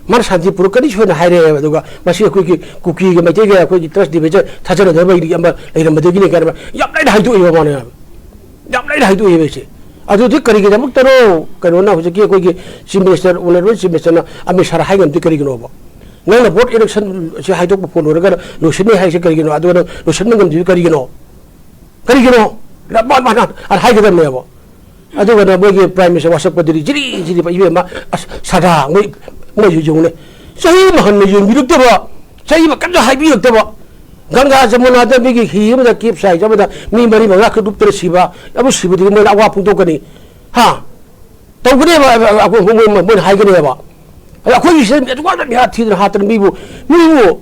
ꯃꯥꯅ ꯁꯥꯟꯇꯤ ꯄꯨꯔꯛꯀꯅꯤ ꯁꯣꯏꯅ ꯍꯥꯏꯔꯛꯑꯦꯕ꯫ ꯑꯗꯨꯒ ꯃꯁꯤ ꯑꯩꯈꯣꯏꯒꯤ ꯀꯨꯀꯤꯒ ꯃꯩꯇꯩꯒ ꯑꯩꯈꯣꯏꯒꯤ trust division ꯊꯥꯖꯅꯗꯕ ꯑꯃ ꯂꯩꯔꯝꯕꯗꯒꯤꯅꯤ ꯀꯥꯏꯅ ꯌꯥꯝ ꯂꯥꯏꯅ ꯍꯥꯏꯗꯣꯛꯑꯦꯕ ꯃꯥꯅ꯫ ꯌꯥꯝ ꯂꯥꯏꯅ ꯍꯥꯏꯗꯣꯛꯑꯦꯕ ꯑꯩꯁꯦ꯫ ꯑꯗꯨꯗꯤ ꯀꯔꯤꯒꯤꯗꯃꯛꯇꯅꯣ ꯀꯩꯅꯣꯅ ꯍꯧꯖꯤꯛꯀꯤ ꯑꯩꯈꯣꯏꯒꯤ Chief Minister, Honorable Chief Minister ꯅ ꯑꯃꯤꯠ ꯁꯥꯍꯅ ꯍꯥꯏ ꯉꯝꯗꯦ ꯀꯔꯤꯒꯤꯅꯣꯕ? ꯅꯪꯅ ꯚꯣꯠ election ꯁꯤ ꯍꯥꯏꯗꯣꯛꯄ ꯐꯣꯟ ꯂꯣꯏꯔꯒ ꯂꯣꯏꯁꯤꯟꯅꯤ ꯍꯥꯏꯁꯦ ꯀꯔꯤꯒꯤꯅꯣ? ꯑꯗꯨꯒ ꯅꯪ ꯂꯣꯏꯁꯤꯟꯕ ꯉꯝꯗ꯭ꯔꯤꯁꯦ ꯀꯔꯤꯒꯤꯅꯣ? ꯀꯔꯤꯒꯤꯅꯣ? ꯃꯥ-, ꯃꯥ-, ꯃꯥ-, ꯑ, ꯍꯥꯏꯒꯗꯕꯅꯦꯕ꯫ ꯑꯗꯨꯒꯅ ꯃꯣꯏꯒꯤ Prime Minister ꯋꯥꯁꯛꯄꯗꯗꯤ ꯖꯤꯔꯤ ꯖꯤꯔꯤ ꯏꯕꯦꯝꯃ, ꯑꯁ, ꯁꯥꯗꯥ, ꯃꯣꯏ, ꯃꯣꯏꯁꯨ ꯌꯦꯡꯉꯨꯅꯦ꯫ ꯆꯍꯤ ꯑꯃ ꯍꯟꯅ ꯌꯦꯡꯕꯤꯔꯛꯇꯕ, ꯆꯍꯤ ꯑꯃ ꯀꯔꯤꯝꯇ ꯍꯥꯏꯕꯤꯔꯛꯇꯕ꯫ ꯒꯪꯒꯥ ꯖꯃꯨꯅꯥꯗ ꯃꯤꯒꯤ ꯍꯤ ꯑꯃꯗ capsize ꯑꯃꯗ ꯃꯤ ꯃꯔꯤ ꯃꯉꯥ ꯈꯛ ꯂꯨꯞꯇꯅ ꯁꯤꯕ, ꯑꯗꯨ ꯁꯤꯕꯗꯨꯒꯤ ꯃꯣꯏꯅ ꯑꯋꯥ ꯐꯣꯡꯗꯣꯛꯀꯅꯤ꯫ ꯍꯥ? ꯇꯧꯒꯅꯦꯕ, ꯑ, ꯑ, ꯑ, ꯃꯣꯏ, ꯃꯣꯏ, ꯃꯣꯏꯅ ꯍꯥꯏꯒꯅꯦꯕ꯫ ꯑꯗ ꯑꯩꯈꯣꯏꯒꯤ ꯁꯤꯗ ꯑꯗꯨꯛ ꯌꯥꯝꯅ ꯃꯤꯍꯥꯠ ꯊꯤꯗꯅ ꯍꯥꯠꯇꯅ ꯃꯤꯕꯨ, ꯃꯤꯕꯨ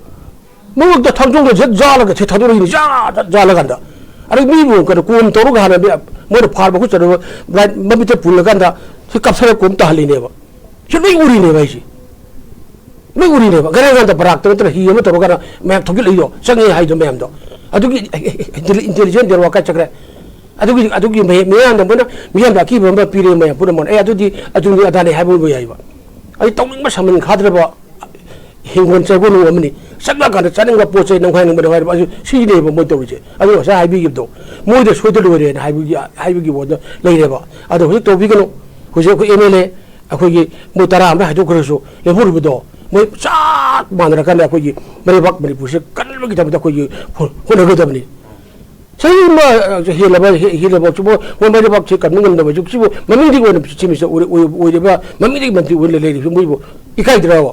ꯃꯉꯛꯇ ꯊꯥꯡꯖꯣꯡꯗ ꯖꯠ ꯖꯥꯜꯂꯒ ꯁꯤ ꯊꯥꯗꯣꯔꯛꯏꯅꯤ, ꯖꯥꯠ ꯖꯥꯠ ꯖꯥꯜꯂꯀꯥꯟꯗ꯫ ꯑꯗꯩ ꯃꯤꯕꯨ ꯀꯩꯅꯣ ꯀꯣꯝ ꯇꯧꯔꯒ ꯍꯥꯟꯅ ꯃꯤ-, ꯃꯣꯏꯅ ꯐꯥꯔꯕ ꯈꯨꯠ ꯆꯠꯂꯕ ꯃꯃꯤꯠꯇ ꯄꯨꯜꯂꯀꯥꯟꯗ ꯁꯤ ꯀꯥꯞꯊꯔ ꯀꯣꯝ ꯇꯥꯍꯜꯂꯤꯅꯦꯕ꯫ ꯁꯤ ꯂꯣꯏ ꯎꯔꯤꯅꯦꯕ ꯑꯩꯁꯦ꯫ ꯂꯣꯏ ꯎꯔꯤꯅꯦꯕ꯫ ꯒꯔꯦ ꯒꯔꯦꯗ ꯕꯔꯥꯛꯇ ꯅꯠꯇꯅ ꯍꯤ ꯑꯃ ꯇꯧꯔꯀꯥꯟꯗ ꯃꯌꯥꯝ ꯊꯧꯒꯠꯂꯛꯏꯗꯣ, ꯆꯪꯉꯦ ꯍꯥꯏꯗꯣ ꯃꯌꯥꯝꯗꯣ꯫ ꯑꯗꯨꯒꯤ intelligence network ꯀꯥꯏ ꯆꯠꯈ꯭ꯔꯦ? ꯑꯗꯨꯒꯤ, ꯑꯗꯨꯒꯤ ꯃꯤ-, ꯃꯤꯌꯥꯝꯗ ꯃꯣꯏꯅ, ꯃꯤꯌꯥꯝꯗ ꯑꯀꯤꯕ ꯑꯃ ꯄꯤꯔꯦ ꯃꯌꯥꯝ ꯄꯨꯝꯅꯃꯛꯅ꯫ ꯑꯦ, ꯑꯗꯨꯗꯤ ꯑꯗꯨꯅꯤ ꯑꯗꯥꯅꯤ ꯍꯥꯏꯕ ꯑꯣꯏꯕ ꯌꯥꯏꯕ꯫ ꯑꯩ ꯇꯧꯅꯤꯡꯕ ꯁꯃꯟ ꯈꯥꯗ꯭ꯔꯕ ꯍꯤꯡꯒꯣꯜ ꯆꯪꯕ ꯅꯨꯡ ꯑꯃꯅꯤ꯫ ꯆꯪꯉꯀꯥꯟꯗ ꯆꯥꯅꯤꯡꯕ ꯄꯣꯠ ꯆꯩ ꯅꯝꯈꯥꯏꯅꯤꯡꯕ ꯅꯝꯈꯥꯏꯅꯤꯡꯕ ꯑꯗꯨ ꯁꯤꯅꯦꯕ ꯃꯣꯏ ꯇꯧꯔꯤꯁꯦ꯫ ꯑꯗꯨ ꯉꯁꯥꯏ ꯍꯥꯏꯕꯤꯈꯤꯕꯗꯣ, ꯃꯣꯏꯗ ꯁꯣꯏꯗ ꯂꯣꯏꯔꯦꯅ ꯍꯥꯏꯕꯒꯤ, ꯍꯥꯏꯕꯒꯤ ꯋꯥꯗꯣ ꯂꯩꯔꯦꯕ꯫ ꯑꯗꯣ ꯍꯧꯖꯤꯛ ꯇꯧꯕꯤꯒꯅꯨ꯫ ꯍꯧꯖꯤꯛ ꯑꯩꯈꯣꯏ ꯑꯦꯝ ꯑꯦꯜ ꯑꯦ ꯑꯩꯈꯣꯏꯒꯤ ꯃꯣꯏ ꯇꯔꯥ ꯑꯃ ꯍꯥꯏꯗꯣꯛꯈ꯭ꯔꯁꯨ, ꯂꯦꯝꯍꯧꯔꯤꯕꯗꯣ ꯃꯣꯏ ꯆꯞ ꯃꯥꯟꯅꯔꯀꯥꯟꯗ ꯑꯩꯈꯣꯏꯒꯤ ꯃꯔꯩꯕꯥꯛ ꯃꯅꯤꯄꯨꯔꯁꯦ ꯀꯟꯅꯕꯒꯤꯗꯃꯛꯇ ꯑꯩꯈꯣꯏꯒꯤ ꯍꯣ-, ꯍꯣꯠꯅꯒꯗꯕꯅꯤ꯫ ꯆꯍꯤ ꯑꯃ ꯍꯦꯜꯂꯕ, ꯍꯦ-, ꯍꯦꯜꯂꯕ ꯁꯤꯕꯨ ꯃꯣꯏ ꯃꯔꯩꯕꯥꯛꯁꯦ ꯀꯟꯕ ꯉꯝꯗꯕ ꯍꯧꯖꯤꯛꯁꯤꯕꯨ ꯃꯃꯤꯡꯗꯒꯤ ꯑꯣꯏꯅ ꯆꯤꯐ ꯃꯤꯅꯤꯁꯇꯔ ꯑꯣꯏꯔ-, ꯑꯣꯏ-, ꯑꯣꯏꯔꯤꯕ, ꯃꯃꯤꯡꯗꯒꯤ ꯃꯟꯇ꯭ꯔꯤ ꯑꯣꯏꯅ ꯂꯩꯔꯤꯕꯁꯤ ꯃꯣꯏꯕꯨ ꯏꯀꯥꯏꯗ꯭ꯔꯕ?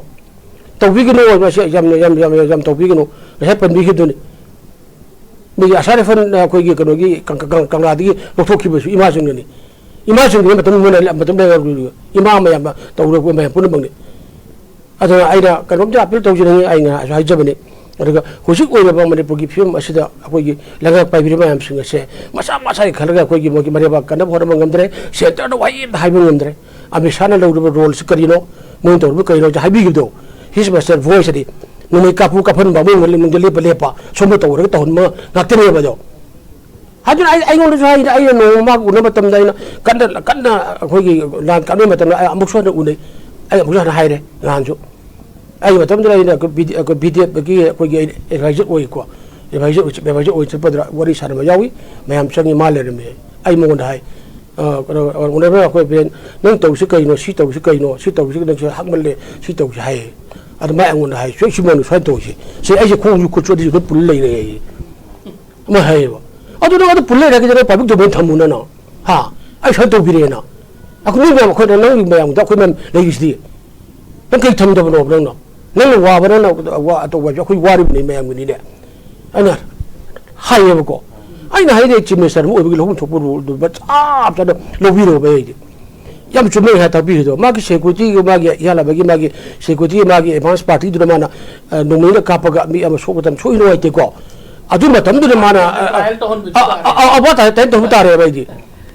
ꯇꯧꯕꯤꯒꯅꯨ, ꯃꯁꯤ ꯌꯥꯝꯅ, ꯌꯥꯝ, ꯌꯥꯝ, ꯌꯥꯝ, ꯌꯥꯝ ꯇꯧꯕꯤꯒꯅꯨ꯫ ꯉꯁꯥꯏ ꯄꯟꯕꯤꯈꯤꯕꯗꯨꯅꯤ꯫ ꯃꯤꯒꯤ ꯑꯁꯥꯔ ꯐꯟ ꯑꯩꯈꯣꯏꯒꯤ ꯀꯩꯅꯣꯒꯤ ꯀꯪ-, ꯀꯪ-, ꯀꯪꯂꯥꯗꯒꯤ ꯂꯧꯊꯣꯛꯈꯤꯕꯁꯨ ꯏꯃꯥꯁꯤꯡꯅꯅꯤ꯫ ꯏꯃꯥꯁꯤꯡꯗꯨꯅ ꯃꯇꯝ ꯃꯣꯏꯅ ꯃꯇꯝ ꯂꯩꯔ ꯏꯃꯥ ꯃꯌꯥꯝ ꯇꯧꯔꯛꯄ ꯃꯌꯥꯝ ꯄꯨꯝꯅꯃꯛꯅꯤ꯫ ꯑꯗꯨꯅ ꯑꯩꯅ ꯀꯩꯅꯣꯝꯇ ꯑꯄꯤꯜ ꯇꯧꯖꯅꯤꯡꯉꯤ, ꯑꯩ ꯉꯥꯏꯍꯥꯛꯁꯨ ꯍꯥꯏꯖꯕꯅꯤ꯫ ꯑꯗꯨꯒ ꯍꯧꯖꯤꯛ ꯑꯣꯏꯔꯤꯕ ꯃꯅꯤꯄꯨꯔꯒꯤ ꯐꯤꯕꯝ ꯑꯁꯤꯗ ꯑꯩꯈꯣꯏꯒꯤ ꯂꯩꯉꯥꯛ ꯄꯥꯏꯕꯤꯔꯤꯕ ꯃꯌꯥꯝꯁꯤꯡ ꯑꯁꯦ ꯃꯁꯥ ꯃꯁꯥꯒꯤ ꯈꯜꯂꯒ ꯑꯩꯈꯣꯏꯒꯤ ꯃꯣꯏꯒꯤ ꯃꯔꯩꯕꯥꯛ ꯀꯟꯅꯕ ꯍꯣꯠꯅꯕ ꯉꯝꯗ꯭ꯔꯦ, ꯁꯦꯟꯇꯔꯗ ꯋꯥꯍꯩ ꯑꯃꯇ ꯍꯥꯏꯕ ꯉꯝꯗ꯭ꯔꯦ꯫ ꯑꯃꯤꯠ ꯁꯥꯍꯅ ꯂꯧꯔꯤꯕ ꯔꯣꯜꯁꯤ ꯀꯔꯤꯅꯣ, ꯃꯣꯏꯅ ꯇꯧꯔꯤꯕ ꯀꯔꯤꯅꯣ ꯍꯥꯏꯕꯤꯈꯤꯕꯗꯣ, his master voice ꯍꯥꯏꯗꯤ ꯅꯣꯡꯃꯩ ꯀꯥꯞꯄꯨ ꯀꯥꯞꯍꯟꯕ, ꯃꯣꯏ ꯏꯃꯨꯡꯗ ꯂꯦꯞꯄ ꯂꯦꯞꯄ, ꯁꯣꯝꯗ ꯇꯧꯔꯒ ꯇꯧꯍꯟꯕ ꯉꯥꯛꯇꯅꯦꯕ ꯑꯗꯣ꯫ ꯑꯗꯨꯅ ꯑꯩ, ꯑꯩꯉꯣꯟꯗꯁꯨ ꯍꯥꯏꯗꯤ, ꯑꯩꯅ ꯅꯣꯡꯃ ꯃꯥꯒ ꯎꯅꯕ ꯃꯇꯝꯗ ꯑꯩꯅ ꯀꯟꯅ, ꯀꯟꯅ ꯑꯩꯈꯣꯏꯒꯤ ꯂꯥꯟ ꯀꯥꯞꯅꯕ ꯃꯇꯝꯗ ꯑꯩ ꯑꯃꯨꯛꯁꯨ ꯍꯟꯅ ꯎꯅꯩ, ꯑꯩ ꯑꯃꯨꯛꯁꯨ ꯍꯟꯅ ꯍꯥꯏꯔꯦ ꯅꯍꯥꯟꯁꯨ꯫ ꯑꯩ ꯃꯇꯝꯗꯨꯗ ꯑꯩꯅ ꯑꯩꯈꯣꯏ ꯕꯤ ꯗꯤ ꯑꯦꯐꯀꯤ ꯑꯩꯈꯣꯏꯒꯤ ꯑꯩꯅ ꯑꯦꯗꯚꯥꯏꯖꯔ ꯑꯣꯏꯀꯣ, ꯑꯦꯗꯚꯥꯏꯖꯔ ꯑꯣꯏ, ꯑꯦꯗꯚꯥꯏꯖꯔ ꯑꯣꯏ ꯆꯠꯄꯗ ꯋꯥꯔꯤ ꯁꯥꯟꯅꯕ ꯌꯥꯎꯏ, ꯃꯌꯥꯝ ꯆꯪꯉꯤ, ꯃꯥ ꯂꯩꯔꯝꯃꯦ꯫ ꯑꯩ ꯃꯉꯣꯟꯗ ꯍꯥꯏ, ꯑ, ꯀꯩꯅꯣ, ꯑ, ꯑꯣꯅꯔꯦꯕꯜ ꯑꯩꯈꯣꯏ ꯕꯦꯟ, "ꯅꯪ ꯇꯧꯔꯤꯁꯤ ꯀꯩꯅꯣ? ꯁꯤ ꯇꯧꯔꯤꯁꯤ ꯀꯩꯅꯣ? ꯁꯤ ꯇꯧꯔꯤꯁꯤ ꯅꯪꯁꯨ ꯍꯥꯛꯃꯜꯂꯦ, ꯁꯤ ꯇꯧꯔꯤꯁꯤ" ꯍꯥꯏꯌꯦ꯫ ꯑꯗꯨ ꯃꯥ ꯑꯩꯉꯣꯟꯗ ꯍꯥꯏ, "ꯁꯤ, ꯁꯤ ꯃꯣꯏꯅ ꯁꯨꯃꯥꯏꯅ ꯇꯧꯔꯤꯁꯦ, ꯁꯤ ꯑꯩꯁꯦ ꯈꯣꯡꯁꯨ ꯈꯨꯠꯁꯨ ꯑꯗꯨꯁꯨ ꯂꯣꯏ ꯄꯨꯜ ꯂꯩꯔꯦ" ꯑꯩ꯫ ꯑꯃ ꯍꯥꯏꯌꯦꯕ꯫ "ꯑꯗꯨ ꯅꯪ ꯑꯗꯨ ꯄꯨꯜ ꯂꯩꯔꯒꯗꯤ ꯅꯪ ꯄꯥꯕ꯭ꯂꯤꯛ ꯗꯣꯃꯦꯟ ꯊꯝꯃꯨꯅ ꯅꯪ, ꯍꯥ? ꯑꯩ ꯁꯨꯃꯥꯏꯅ ꯇꯧꯕꯤꯔꯦꯅ꯫ ꯑꯩꯈꯣꯏ ꯃꯤ ꯃꯌꯥꯝ, ꯑꯩꯈꯣꯏꯅ ꯅꯪꯒꯤ ꯃꯌꯥꯝꯗ ꯑꯩꯈꯣꯏ ꯃꯌꯥꯝ ꯂꯩꯔꯤꯁꯤꯗꯤ꯫ ꯅꯪ ꯀꯩ ꯊꯝꯗꯕꯅꯣꯕ ꯅꯪꯅ? ꯅꯪꯅ ꯋꯥꯕ, ꯅꯪꯅ ꯋꯥ-, ꯑꯇꯧꯕ ꯍꯥꯏꯕꯁꯦ ꯑꯩꯈꯣꯏ ꯋꯥꯔꯤꯕꯅꯤ ꯃꯌꯥꯝꯒꯤꯅꯤꯅꯦ" ꯑꯩꯅ ꯍꯥꯏꯌꯦꯕꯀꯣ꯫ ꯑꯩꯅ ꯍꯥꯏꯔꯦ, ꯆꯤꯐ ꯃꯤꯅꯤꯁꯇꯔ ꯑꯃ ꯑꯣꯏꯕꯒꯤ ꯂꯧꯐꯝ ꯊꯣꯛꯄ ꯔꯣꯜꯗꯨ ꯆꯞ ꯆꯥꯅ ꯂꯧꯕꯤꯔꯣꯕ ꯑꯩꯗꯤ꯫ ꯌꯥꯝ ꯆꯨꯝꯃꯦ ꯉꯁꯥꯏ ꯇꯥꯛꯄꯤꯔꯤꯗꯣ꯫ ꯃꯥꯒꯤ ꯁꯦꯀ꯭ꯌꯨꯔꯤꯇꯤꯒꯤ, ꯃꯥꯒꯤ ꯏꯌꯥꯂꯥꯕꯒꯤ, ꯃꯥꯒꯤ ꯁꯦꯀ꯭ꯌꯨꯔꯤꯇꯤ, ꯃꯥꯒꯤ ꯑꯦꯗꯚꯥꯟꯁ ꯄꯥꯔꯇꯤꯗꯨꯅ ꯃꯥꯅ, ꯑ, ꯅꯣꯡꯃꯩꯅ ꯀꯥꯞꯄꯒ ꯃꯤ ꯑꯃ ꯁꯣꯛꯄ ꯃꯇꯝ ꯁꯣꯛꯏ ꯅꯨꯡꯉꯥꯏꯇꯦꯀꯣ꯫ ꯑꯗꯨ ꯃꯇꯝꯗꯨꯗ ꯃꯥꯅ, ꯑ, ꯑ, trial ꯇꯧꯍꯟꯕꯁꯨ ꯑ, ꯇꯥꯔꯦ꯫ ꯑ, ꯑ, ꯑ, ꯇꯥꯔꯦ, ꯇꯥꯔꯦ ꯇꯧꯕ ꯇꯥꯔꯦꯕ ꯑꯩꯗꯤ꯫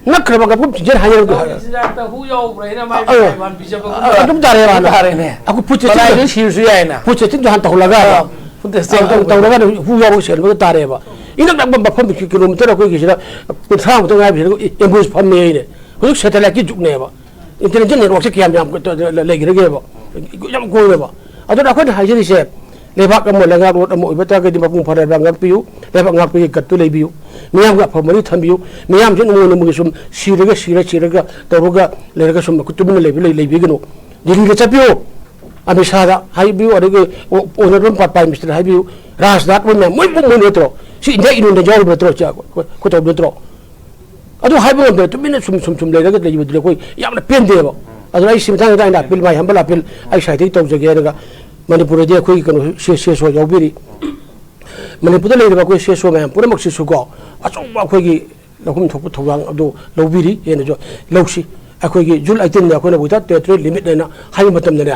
ꯅꯛꯈ꯭ꯔꯕ ꯀꯥꯡꯄꯣꯛꯄꯤ ꯆꯤꯡꯖꯦꯜ ꯍꯥꯏꯅꯔꯝꯗꯦ꯫ ꯍꯣꯏ, ꯆꯤꯟꯖꯥꯛꯇ ꯍꯨ ꯌꯥꯎꯕ꯭ꯔꯥ ꯍꯥꯏꯅ ꯃꯥꯏ ꯑ, ꯃꯥꯏ ꯋꯥꯟ ꯄꯤꯖꯕꯒꯨꯝꯕ꯫ ꯑ, ꯑꯗꯨꯝ ꯇꯥꯔꯦ ꯃꯥꯅ꯫ ꯇꯥꯔꯦꯅꯦ꯫ ꯑꯩꯈꯣꯏ ꯐꯨꯠꯁꯦ ꯃꯅꯥꯏꯗꯨ ꯆꯤꯡ-, ꯁꯤꯔꯁꯨ ꯌꯥꯏꯅ꯫ ꯐꯨꯠꯁꯦ ꯆꯤꯡꯗꯣ ꯍꯥꯟꯅ ꯇꯧꯍꯜꯂꯒ ꯑ, ꯐꯨꯠꯁꯦ ꯑ, ꯆꯤꯡ ꯇꯧ-, ꯇꯧꯕ꯫ ꯇꯧꯔꯒ ꯍꯨ ꯌꯥꯎꯕ ꯁꯦꯡꯕꯗ ꯇꯥꯔꯦꯕ꯫ ꯏꯅꯛ ꯅꯛꯄ ꯃꯐꯝꯗ ꯀꯤꯂꯣꯃꯤꯇꯔ ꯑꯩꯈꯣꯏꯒꯤꯁꯤꯗ ꯀꯨꯟꯊ꯭ꯔꯥꯃꯨꯛꯇ ꯉꯥꯏꯕꯁꯤꯗ ꯑꯦꯝꯕꯨꯂꯦꯟꯁ ꯐꯝꯃꯦ ꯍꯥꯏꯅꯦ꯫ ꯍꯧꯖꯤꯛ ꯁꯦꯇꯦꯂꯥꯏꯠꯀꯤ ꯖꯨꯒꯅꯦꯕ꯫ ꯏꯟꯇꯦꯂꯤꯖꯦꯟ ꯅꯦꯠꯋꯥꯛꯁꯦ ꯀꯌꯥꯝ ꯌꯥꯝ ꯂꯩꯈ꯭ꯔꯒꯦꯕ꯫ ꯌꯥꯝ ꯀꯣꯏꯔꯦꯕ꯫ ꯑꯗꯨꯅ ꯑꯩꯈꯣꯏꯅ ꯍꯥꯏꯖꯔꯤꯁꯦ, ꯂꯩꯕꯥꯛ ꯑꯃ, ꯂꯩꯉꯥꯛꯂꯣꯟ ꯑꯃ ꯑꯣꯏꯕ ꯇꯥꯔꯒꯗꯤ ꯃꯄꯨꯡ ꯐꯥꯅ ꯂꯩꯕꯥꯛ ꯉꯥꯛꯄꯤꯌꯨ, ꯂꯩꯕꯥꯛ ꯉꯥꯛꯄꯒꯤ ꯒꯠꯇꯨ ꯂꯩꯕꯤꯌꯨ, ꯃꯤꯌꯥꯝꯒꯤ ꯑꯐꯕ ꯃꯔꯤ ꯊꯝꯕꯤꯌꯨ꯫ ꯃꯤꯌꯥꯝꯁꯦ ꯅꯣꯡꯃ ꯅꯣꯡꯃꯒꯤ ꯁꯨꯝ ꯁꯤꯔꯒ, ꯁꯤꯔ, ꯁꯤꯔꯒ ꯇꯧꯔꯒ ꯂꯩꯔꯒ ꯁꯨꯝ ꯑꯩꯈꯣꯏ ꯇꯨꯃꯤꯟꯅ ꯂꯩꯕ ꯂꯩ-, ꯂꯩꯕꯤꯒꯅꯨ꯫ ꯗꯤꯜꯂꯤꯗ ꯆꯠꯄꯤꯌꯨ, ꯑꯃꯤꯠ ꯁꯥꯍꯗ ꯍꯥꯏꯕꯤꯌꯨ, ꯑꯗꯒꯤ ꯑꯣ-, ꯑꯣꯅꯔꯦꯕꯜ ꯄꯥ-, ꯄ꯭ꯔꯥꯏꯝ ꯃꯤꯅꯤꯁꯇꯔ ꯍꯥꯏꯕꯤꯌꯨ, ꯔꯥꯖꯅꯥꯊ ꯃꯣꯏ ꯃꯌꯥꯝ, ꯃꯣꯏ, ꯃꯣꯏ, ꯃꯣꯏ ꯅꯠꯇ꯭ꯔꯣ? ꯁꯤ ꯏꯟꯗꯤꯌꯥ ꯌꯨꯅꯤꯌꯟꯗ ꯌꯥꯎꯔꯤꯕ ꯅꯠꯇ꯭ꯔꯣ? ꯁꯤ ꯑꯩꯈꯣꯏ, ꯑꯩꯈꯣꯏ ꯇꯧꯕ ꯅꯠꯇ꯭ꯔꯣ? ꯑꯗꯨ ꯍꯥꯏꯕ ꯉꯝꯗꯅ ꯇꯨꯃꯤꯟꯅ ꯁꯨꯝ, ꯁꯨꯝ, ꯁꯨꯝ ꯂꯩꯔꯒ ꯂꯩꯕꯗꯨꯗꯤ ꯑꯩꯈꯣꯏ ꯌꯥꯝꯅ ꯄꯦꯟꯗꯦꯕ꯫ ꯑꯗꯨꯅ ꯑꯩ ꯁꯤ ꯃꯇꯥꯡꯁꯤꯗ ꯑꯩꯅ ꯑꯄꯤꯜ, ꯃꯥꯏ ꯍꯝꯕꯜ ꯑꯄꯤꯜ ꯑꯩ ꯁꯥꯏꯗꯒꯤ ꯇꯧꯖꯒꯦ꯫ ꯑꯗꯨꯒ ꯃꯅꯤꯄꯨꯔꯗꯗꯤ ꯑꯩꯈꯣꯏꯒꯤ ꯀꯩꯅꯣ, ꯁꯤ ꯑꯦꯁ ꯑꯣ ꯌꯥꯎꯕꯤꯔꯤ꯫ ꯃꯅꯤꯄꯨꯔꯗ ꯂꯩꯔꯤꯕ ꯑꯩꯈꯣꯏ ꯁꯤ ꯑꯦꯁ ꯑꯣ ꯃꯌꯥꯝ ꯄꯨꯝꯅꯃꯛꯁꯤꯁꯨꯀꯣ, ꯑꯆꯧꯕ ꯑꯩꯈꯣꯏꯒꯤ ꯂꯧꯐꯝ ꯊꯣꯛꯄ ꯊꯧꯗꯥꯡ ꯑꯗꯨ ꯂꯧꯕꯤꯔꯤ, ꯍꯦꯟꯅꯁꯨ ꯂꯧꯁꯤ꯫ ꯑꯩꯈꯣꯏꯒꯤ ꯖꯨꯜ ꯑꯩꯇꯤꯟꯗ ꯑꯩꯈꯣꯏꯅ without territorial limit ꯍꯥꯏꯅ ꯍꯥꯏꯕ ꯃꯇꯝꯗꯅꯦ,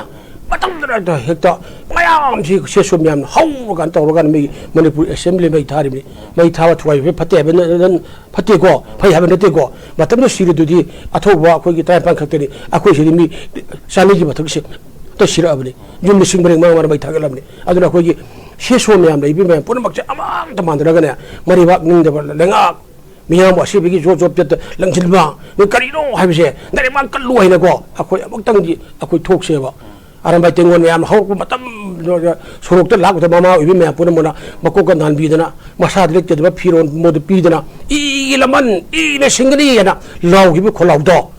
ꯃꯇꯝꯗꯨꯗ ꯍꯦꯛꯇ ꯃꯌꯥꯝꯁꯤ ꯁꯤ ꯑꯦꯁ ꯑꯣ ꯃꯌꯥꯝꯅ ꯍꯧꯔꯀꯥꯟꯗ ꯇꯧꯔꯀꯥꯟꯗ ꯃꯤ ꯃꯅꯤꯄꯨꯔ ꯑꯦꯁꯦꯝꯕ꯭ꯂꯤ ꯃꯩ ꯊꯥꯔꯤꯕꯅꯤ꯫ ꯃꯩ ꯊꯥꯕ ꯊꯨꯒꯥꯏꯕ ꯐꯠꯇꯦ ꯍꯥꯏꯕ ꯅ-, ꯅ-, ꯐꯠꯇꯦꯀꯣ, ꯐꯩ ꯍꯥꯏꯕ ꯅꯠꯇꯦꯀꯣ꯫ ꯃꯇꯝꯗꯨ ꯁꯤꯔꯤꯗꯨꯗꯤ ꯑꯊꯧꯕ ꯑꯩꯈꯣꯏꯒꯤ ꯇꯔꯥꯅꯤꯄꯥꯟ ꯈꯛꯇꯅꯤ, ꯑꯩꯈꯣꯏ ꯁꯤꯗꯤ ꯃꯤ ꯆꯥꯅꯤꯒꯤ ꯃꯊꯛꯁꯦ ꯑꯇ ꯁꯤꯔꯛꯑꯕꯅꯤ, ꯌꯨꯝ ꯂꯤꯁꯤꯡ ꯃꯔꯤ ꯃꯉꯥ ꯃꯔꯤ ꯃꯩ ꯊꯥꯒꯠꯂꯕꯅꯤ꯫ ꯑꯗꯨꯅ ꯑꯩꯈꯣꯏꯒꯤ ꯁꯤ ꯑꯦꯁ ꯑꯣ ꯃꯌꯥꯝ, ꯂꯩꯕꯤ ꯃꯌꯥꯝ ꯄꯨꯝꯅꯃꯛꯁꯦ ꯑꯃꯠꯇ ꯃꯥꯟꯅꯔꯒꯅꯦ, ꯃꯔꯩꯕꯥꯛ ꯅꯤꯡꯗꯕ ꯂꯩꯉꯥꯛ, ꯃꯤꯌꯥꯝꯕꯨ ꯑꯁꯤꯕꯒꯤ ꯖꯣꯕ ꯖꯣꯕ ꯆꯠꯇ ꯂꯪꯁꯤꯟꯕ, ꯅꯣꯏ ꯀꯔꯤꯅꯣ ꯍꯥꯏꯕꯁꯦ, ꯅꯔꯩꯕꯥꯛ ꯀꯜꯂꯨ ꯍꯥꯏꯅꯀꯣ, ꯑꯩꯈꯣꯏ ꯑꯃꯨꯛꯇꯪꯗꯤ ꯑꯩꯈꯣꯏ ꯊꯣꯛꯁꯦꯕ꯫ ꯑꯔꯥꯝꯕꯥꯏ ꯇꯦꯡꯒꯣꯜ ꯃꯌꯥꯝ ꯍꯧꯔꯛꯄ ꯃꯇꯝꯗꯨꯗ ꯁꯣꯔꯣꯛꯇ ꯂꯥꯛꯄꯗ ꯃꯃꯥ ꯑꯣꯏꯕꯤ ꯃꯌꯥꯝ ꯄꯨꯝꯅꯃꯛꯅ ꯃꯀꯣꯛꯀ ꯅꯥꯟꯕꯤꯗꯅ, ꯃꯁꯥꯗ ꯂꯤꯠꯀꯗꯕ ꯐꯤꯔꯣꯟ ꯃꯣꯏꯗ ꯄꯤꯗꯅ, "ꯏꯒꯤ ꯂꯃꯟ, ꯏꯅ ꯁꯤꯡꯒꯅꯤ" ꯍꯥꯏꯅ ꯂꯥꯎꯈꯤꯕ ꯈꯣꯜꯂꯥꯎꯗꯣ,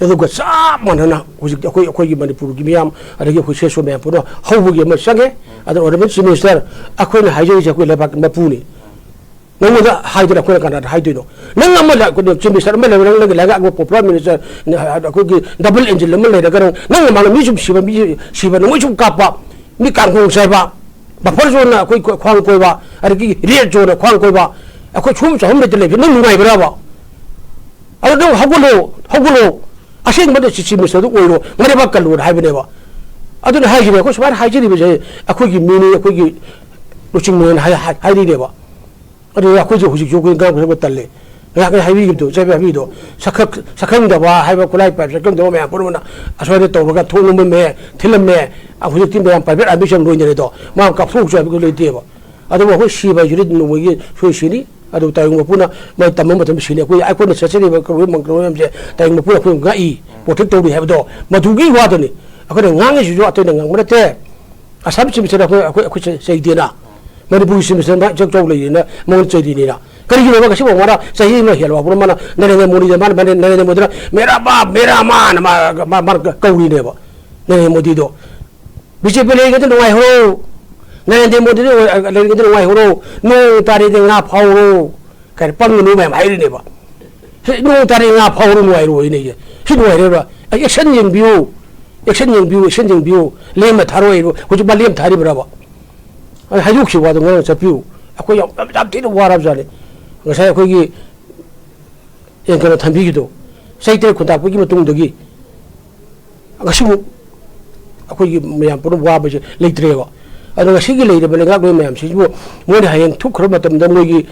ꯑꯗꯨꯒ ꯆꯞ ꯃꯥꯟꯅꯅ ꯍꯧꯖꯤꯛꯇꯤ ꯑꯩꯈꯣꯏ, ꯑꯩꯈꯣꯏꯒꯤ ꯃꯅꯤꯄꯨꯔꯒꯤ ꯃꯤꯌꯥꯝ, ꯑꯗꯒꯤ ꯑꯩꯈꯣꯏ ꯁꯤ ꯑꯦꯁ ꯑꯣ ꯃꯌꯥꯝ ꯄꯨꯝꯅꯃꯛ ꯍꯧꯕꯒꯤ ꯑꯃ ꯆꯪꯉꯦ꯫ ꯑꯗ ꯑꯣꯅꯔꯦꯕꯜ ꯆꯤꯐ ꯃꯤꯅꯤꯁꯇꯔ, ꯑꯩꯈꯣꯏꯅ ꯍꯥꯏꯖꯔꯤꯁꯦ ꯑꯩꯈꯣꯏ ꯂꯩꯕꯥꯛꯀꯤ ꯃꯄꯨꯅꯤ꯫ ꯅꯪꯉꯣꯟꯗ ꯍꯥꯏꯗꯅ ꯑꯩꯈꯣꯏꯅ ꯀꯅꯥꯗ ꯍꯥꯏꯗꯣꯏꯅꯣ? ꯅꯪ ꯑꯃ ꯂ-, ꯑꯩꯈꯣꯏꯅ ꯆꯤꯐ ꯃꯤꯅꯤꯁꯇꯔ ꯑꯃ ꯂꯩꯔꯦ, ꯅꯪꯒꯤ ꯂꯩꯉꯥꯛ ꯑꯃ ꯄꯣꯄꯨꯂꯔ ꯃꯤꯅꯤꯁꯇꯔ, ꯑꯩꯈꯣꯏꯒꯤ ꯗꯕꯜ ꯏꯟꯖꯤꯟ ꯑꯃ ꯂꯩꯔꯒ ꯅꯪ, ꯅꯪ ꯃꯃꯥꯡꯗ ꯃꯤ ꯁꯨꯝ ꯁꯤꯕ, ꯃꯤ ꯁꯤꯕ ꯅꯣꯡꯃꯩ ꯁꯨꯝ ꯀꯥꯞꯄ, ꯃꯤ ꯀꯥꯡꯈꯣꯡ ꯆꯥꯏꯕ, ꯕꯐꯔ ꯖꯣꯟꯅ ꯑꯩꯈꯣꯏ ꯈ꯭ꯋꯥꯡ ꯀꯣꯏꯕ, ꯑꯗꯒꯤ ꯔꯦꯗ ꯖꯣꯟꯅ ꯈ꯭ꯋꯥꯡ ꯀꯣꯏꯕ, ꯑꯩꯈꯣꯏ ꯁꯨꯝ ꯆꯥꯍꯨꯝ ꯂꯩꯇ ꯂꯩꯕꯁꯦ ꯅꯪ ꯅꯨꯡꯉꯥꯏꯕ꯭ꯔꯕ? ꯑꯗꯨ ꯅꯪ ꯍꯧꯒꯠꯂꯣ, ꯍꯧꯒꯠꯂꯣ, ꯑꯁꯦꯡꯕꯗ ꯆꯤꯐ ꯃꯤꯅꯤꯁꯇꯔꯗꯨ ꯑꯣꯏꯔꯣ, ꯃꯔꯩꯕꯥꯛ ꯀꯜꯂꯣꯅ ꯍꯥꯏꯕꯅꯦꯕ꯫ ꯑꯗꯨꯅ ꯍꯥꯏꯁꯤꯅꯦ, ꯑꯩꯈꯣꯏ ꯁꯨꯃꯥꯏꯅ ꯍꯥꯏꯖꯔꯤꯕꯁꯦ ꯑꯩꯈꯣꯏꯒꯤ ꯃꯤꯅꯤ, ꯑꯩꯈꯣꯏꯒꯤ ꯂꯨꯆꯤꯡꯕꯅꯦꯅ ꯍꯥꯏ-, ꯍꯥꯏ-, ꯍꯥꯏꯔꯤꯅꯦꯕ꯫ ꯑꯗꯨꯅ ꯑꯩꯈꯣꯏꯁꯨ ꯍꯧꯖꯤꯛꯁꯨ ꯑꯩꯈꯣꯏ ꯉꯥꯡꯕ ꯁꯛꯄ ꯇꯜꯂꯦ꯫ ꯉꯥꯏꯍꯥꯛ ꯉꯥꯏꯍꯥꯛ ꯍꯥꯏꯕꯤꯈꯤꯕꯗꯣ, ꯆꯠꯄ ꯍꯥꯏꯕꯤꯗꯣ, ꯁꯛꯈꯛ-, ꯁꯛꯈꯪꯗꯕ ꯍꯥꯏꯕ, ꯈꯨꯠꯂꯥꯏ ꯄꯥꯏꯕ ꯁꯛꯈꯪꯗꯕ ꯃꯌꯥꯝ ꯄꯨꯝꯅꯃꯛꯅ ꯑꯁ꯭ꯋꯥꯏꯗ ꯇꯧꯔꯒ ꯊꯣꯡ ꯂꯣꯟꯕ ꯃꯦ, ꯊꯤꯜꯂꯝꯃꯦ꯫ ꯑ, ꯍꯧꯖꯤꯛꯇꯤ ꯃꯌꯥꯝ ꯄ꯭ꯔꯥꯏꯚꯦꯠ ꯑꯥꯔꯃꯤꯁꯨ ꯌꯥꯝ ꯂꯣꯏꯅꯔꯦꯗꯣ꯫ ꯃꯥ ꯀꯥꯞꯊꯣꯛꯎꯁꯨ ꯍꯥꯏꯕ ꯂꯩꯇꯦꯕ꯫ ꯑꯗꯨꯕꯨ ꯑꯩꯈꯣꯏ ꯁꯤꯕ ꯍꯥꯏꯁꯤꯗꯤ ꯅꯣꯡꯃꯒꯤ ꯁꯣꯏ ꯁꯤꯅꯤ꯫ ꯑꯗꯨ ꯇꯥꯏꯕꯪ ꯃꯄꯨꯅ ꯃꯥꯏ ꯇꯝꯕ ꯃꯇꯝꯗ ꯁꯤꯅꯤ꯫ ꯑꯩꯈꯣꯏ, ꯑꯩꯈꯣꯏꯅ ꯆꯠꯆꯔꯤꯕ ꯀꯧꯕ ꯃꯪꯒꯣꯜ ꯃꯌꯥꯝꯁꯦ ꯇꯥꯏꯕꯪ ꯃꯄꯨꯅ ꯑꯩꯈꯣꯏ ꯉꯥꯛꯏ, ꯄ꯭ꯔꯣꯇꯦꯛ ꯇꯧꯔꯤ ꯍꯥꯏꯕꯗꯣ ꯃꯗꯨꯒꯤ ꯋꯥꯗꯨꯅꯤ꯫ ꯑꯩꯈꯣꯏꯅ ꯉꯥꯡꯉꯤꯁꯤꯁꯨ ꯑꯇꯩꯅ ꯉꯥꯡꯕ ꯅꯠꯇꯦ꯫ ꯑꯁꯥꯝ ꯆꯤꯞ ꯃꯤꯅꯤꯁꯇꯔ ꯑꯩꯈꯣꯏ, ꯑꯩꯈꯣꯏ ꯆꯩ-, ꯆꯩꯗꯦꯅ꯫ ꯃꯅꯤꯄꯨꯔꯒꯤ ꯆꯤꯞ ꯃꯤꯅꯤꯁꯇꯔ ꯃꯥ ꯏꯆꯧ ꯆꯧ ꯂꯩꯌꯦꯅ ꯃꯉꯣꯟꯗ ꯆꯩꯔꯤꯅꯤꯅ꯫ ꯀꯔꯤꯒꯤꯅꯣꯕ ꯉꯁꯤꯐꯥꯎ ꯃꯥꯅ ꯆꯍꯤ ꯑꯃ ꯍꯦꯜꯂꯕ ꯃꯥꯅ ꯅꯔꯦꯟꯗ꯭ꯔ ꯃꯣꯗꯤꯗ, ꯃꯥꯅ, ꯃꯥꯅ ꯅꯔꯦꯟꯗ꯭ꯔ ꯃꯣꯗꯤꯅ "ꯃꯦꯔꯥ ꯕꯥꯞ, ꯃꯦꯔꯥ ꯃꯥꯅ" ꯃꯥ, ꯃꯥ, ꯃꯥꯅ ꯀꯧꯔꯤꯅꯦꯕ ꯅꯔꯦꯟꯗ꯭ꯔ ꯃꯣꯗꯤꯗꯣ꯫ ꯕꯤ ꯖꯦ ꯄꯤ ꯂꯩꯔꯤꯉꯩꯗ ꯅꯨꯡꯉꯥꯏꯍꯧꯔꯣ, ꯅꯔꯦꯟꯗ꯭ꯔ ꯃꯣꯗꯤ ꯂꯩꯔꯤꯉꯩꯗ ꯅꯨꯡꯉꯥꯏꯍꯧꯔꯣ, ꯅꯣꯡ ꯇꯥꯔꯦꯗ ꯉꯥ ꯐꯥꯍꯧꯔꯣ ꯀꯥꯏꯅ ꯄꯪꯒꯅꯨ ꯃꯌꯥꯝ ꯍꯥꯏꯔꯤꯅꯦꯕ꯫ ꯁꯤ ꯅꯣꯡ ꯇꯥꯔꯦ ꯉꯥ ꯐꯥꯍꯧꯔꯣ ꯅꯨꯡꯉꯥꯏꯔꯣꯏꯅꯦ꯫ ꯁꯤ ꯅꯨꯡꯉꯥꯏꯔꯣꯏꯕ꯫ ꯑꯦꯛꯁꯟ ꯌꯦꯡꯕꯤꯌꯨ, ꯑꯦꯛꯁꯟ ꯌꯦꯡꯕꯤꯌꯨ, ꯑꯦꯛꯁꯟ ꯌꯦꯡꯕꯤꯌꯨ꯫ ꯂꯦꯝꯅ ꯊꯥꯔꯣꯏ ꯍꯥꯏꯕ ꯍꯧꯖꯤꯛ ꯃꯥ ꯂꯦꯝ ꯊꯥꯔꯤꯕ꯭ꯔꯕ? ꯑꯩ ꯍꯥꯏꯗꯣꯛꯈꯤꯕ ꯋꯥꯗꯣ ꯉꯥꯡꯅ ꯆꯠꯄꯤꯌꯨ꯫ ꯑꯩꯈꯣꯏ ꯌꯥꯝ, ꯌꯥꯝ, ꯌꯥꯝ ꯊꯤꯅ ꯋꯥꯔꯕꯖꯥꯠꯅꯤ꯫ ꯉꯁꯥꯏ ꯑꯩꯈꯣꯏꯒꯤ ꯑꯦ, ꯀꯩꯅꯣ ꯊꯝꯕꯤꯈꯤꯗꯣ, ꯆꯍꯤ ꯇꯔꯦꯠ ꯈꯨꯟꯇꯥꯛꯄꯒꯤ ꯃꯇꯨꯡꯗꯒꯤ ꯉꯁꯤꯃꯨꯛ ꯑꯩꯈꯣꯏꯒꯤ ꯃꯌꯥꯝ ꯄꯨꯝꯅꯃꯛ ꯋꯥꯕꯁꯦ ꯂꯩꯇ꯭ꯔꯦꯕ꯫ ꯑꯗꯣ ꯉꯁꯤꯒꯤ ꯂꯩꯔꯤꯕ ꯂꯩꯉꯥꯛꯂꯣꯏ ꯃꯌꯥꯝꯁꯤꯕꯨ ꯃꯣꯏꯅ ꯍꯌꯦꯡ ꯊꯣꯛꯈ꯭ꯔ ꯃꯇꯝꯗ ꯃꯣꯏꯒꯤ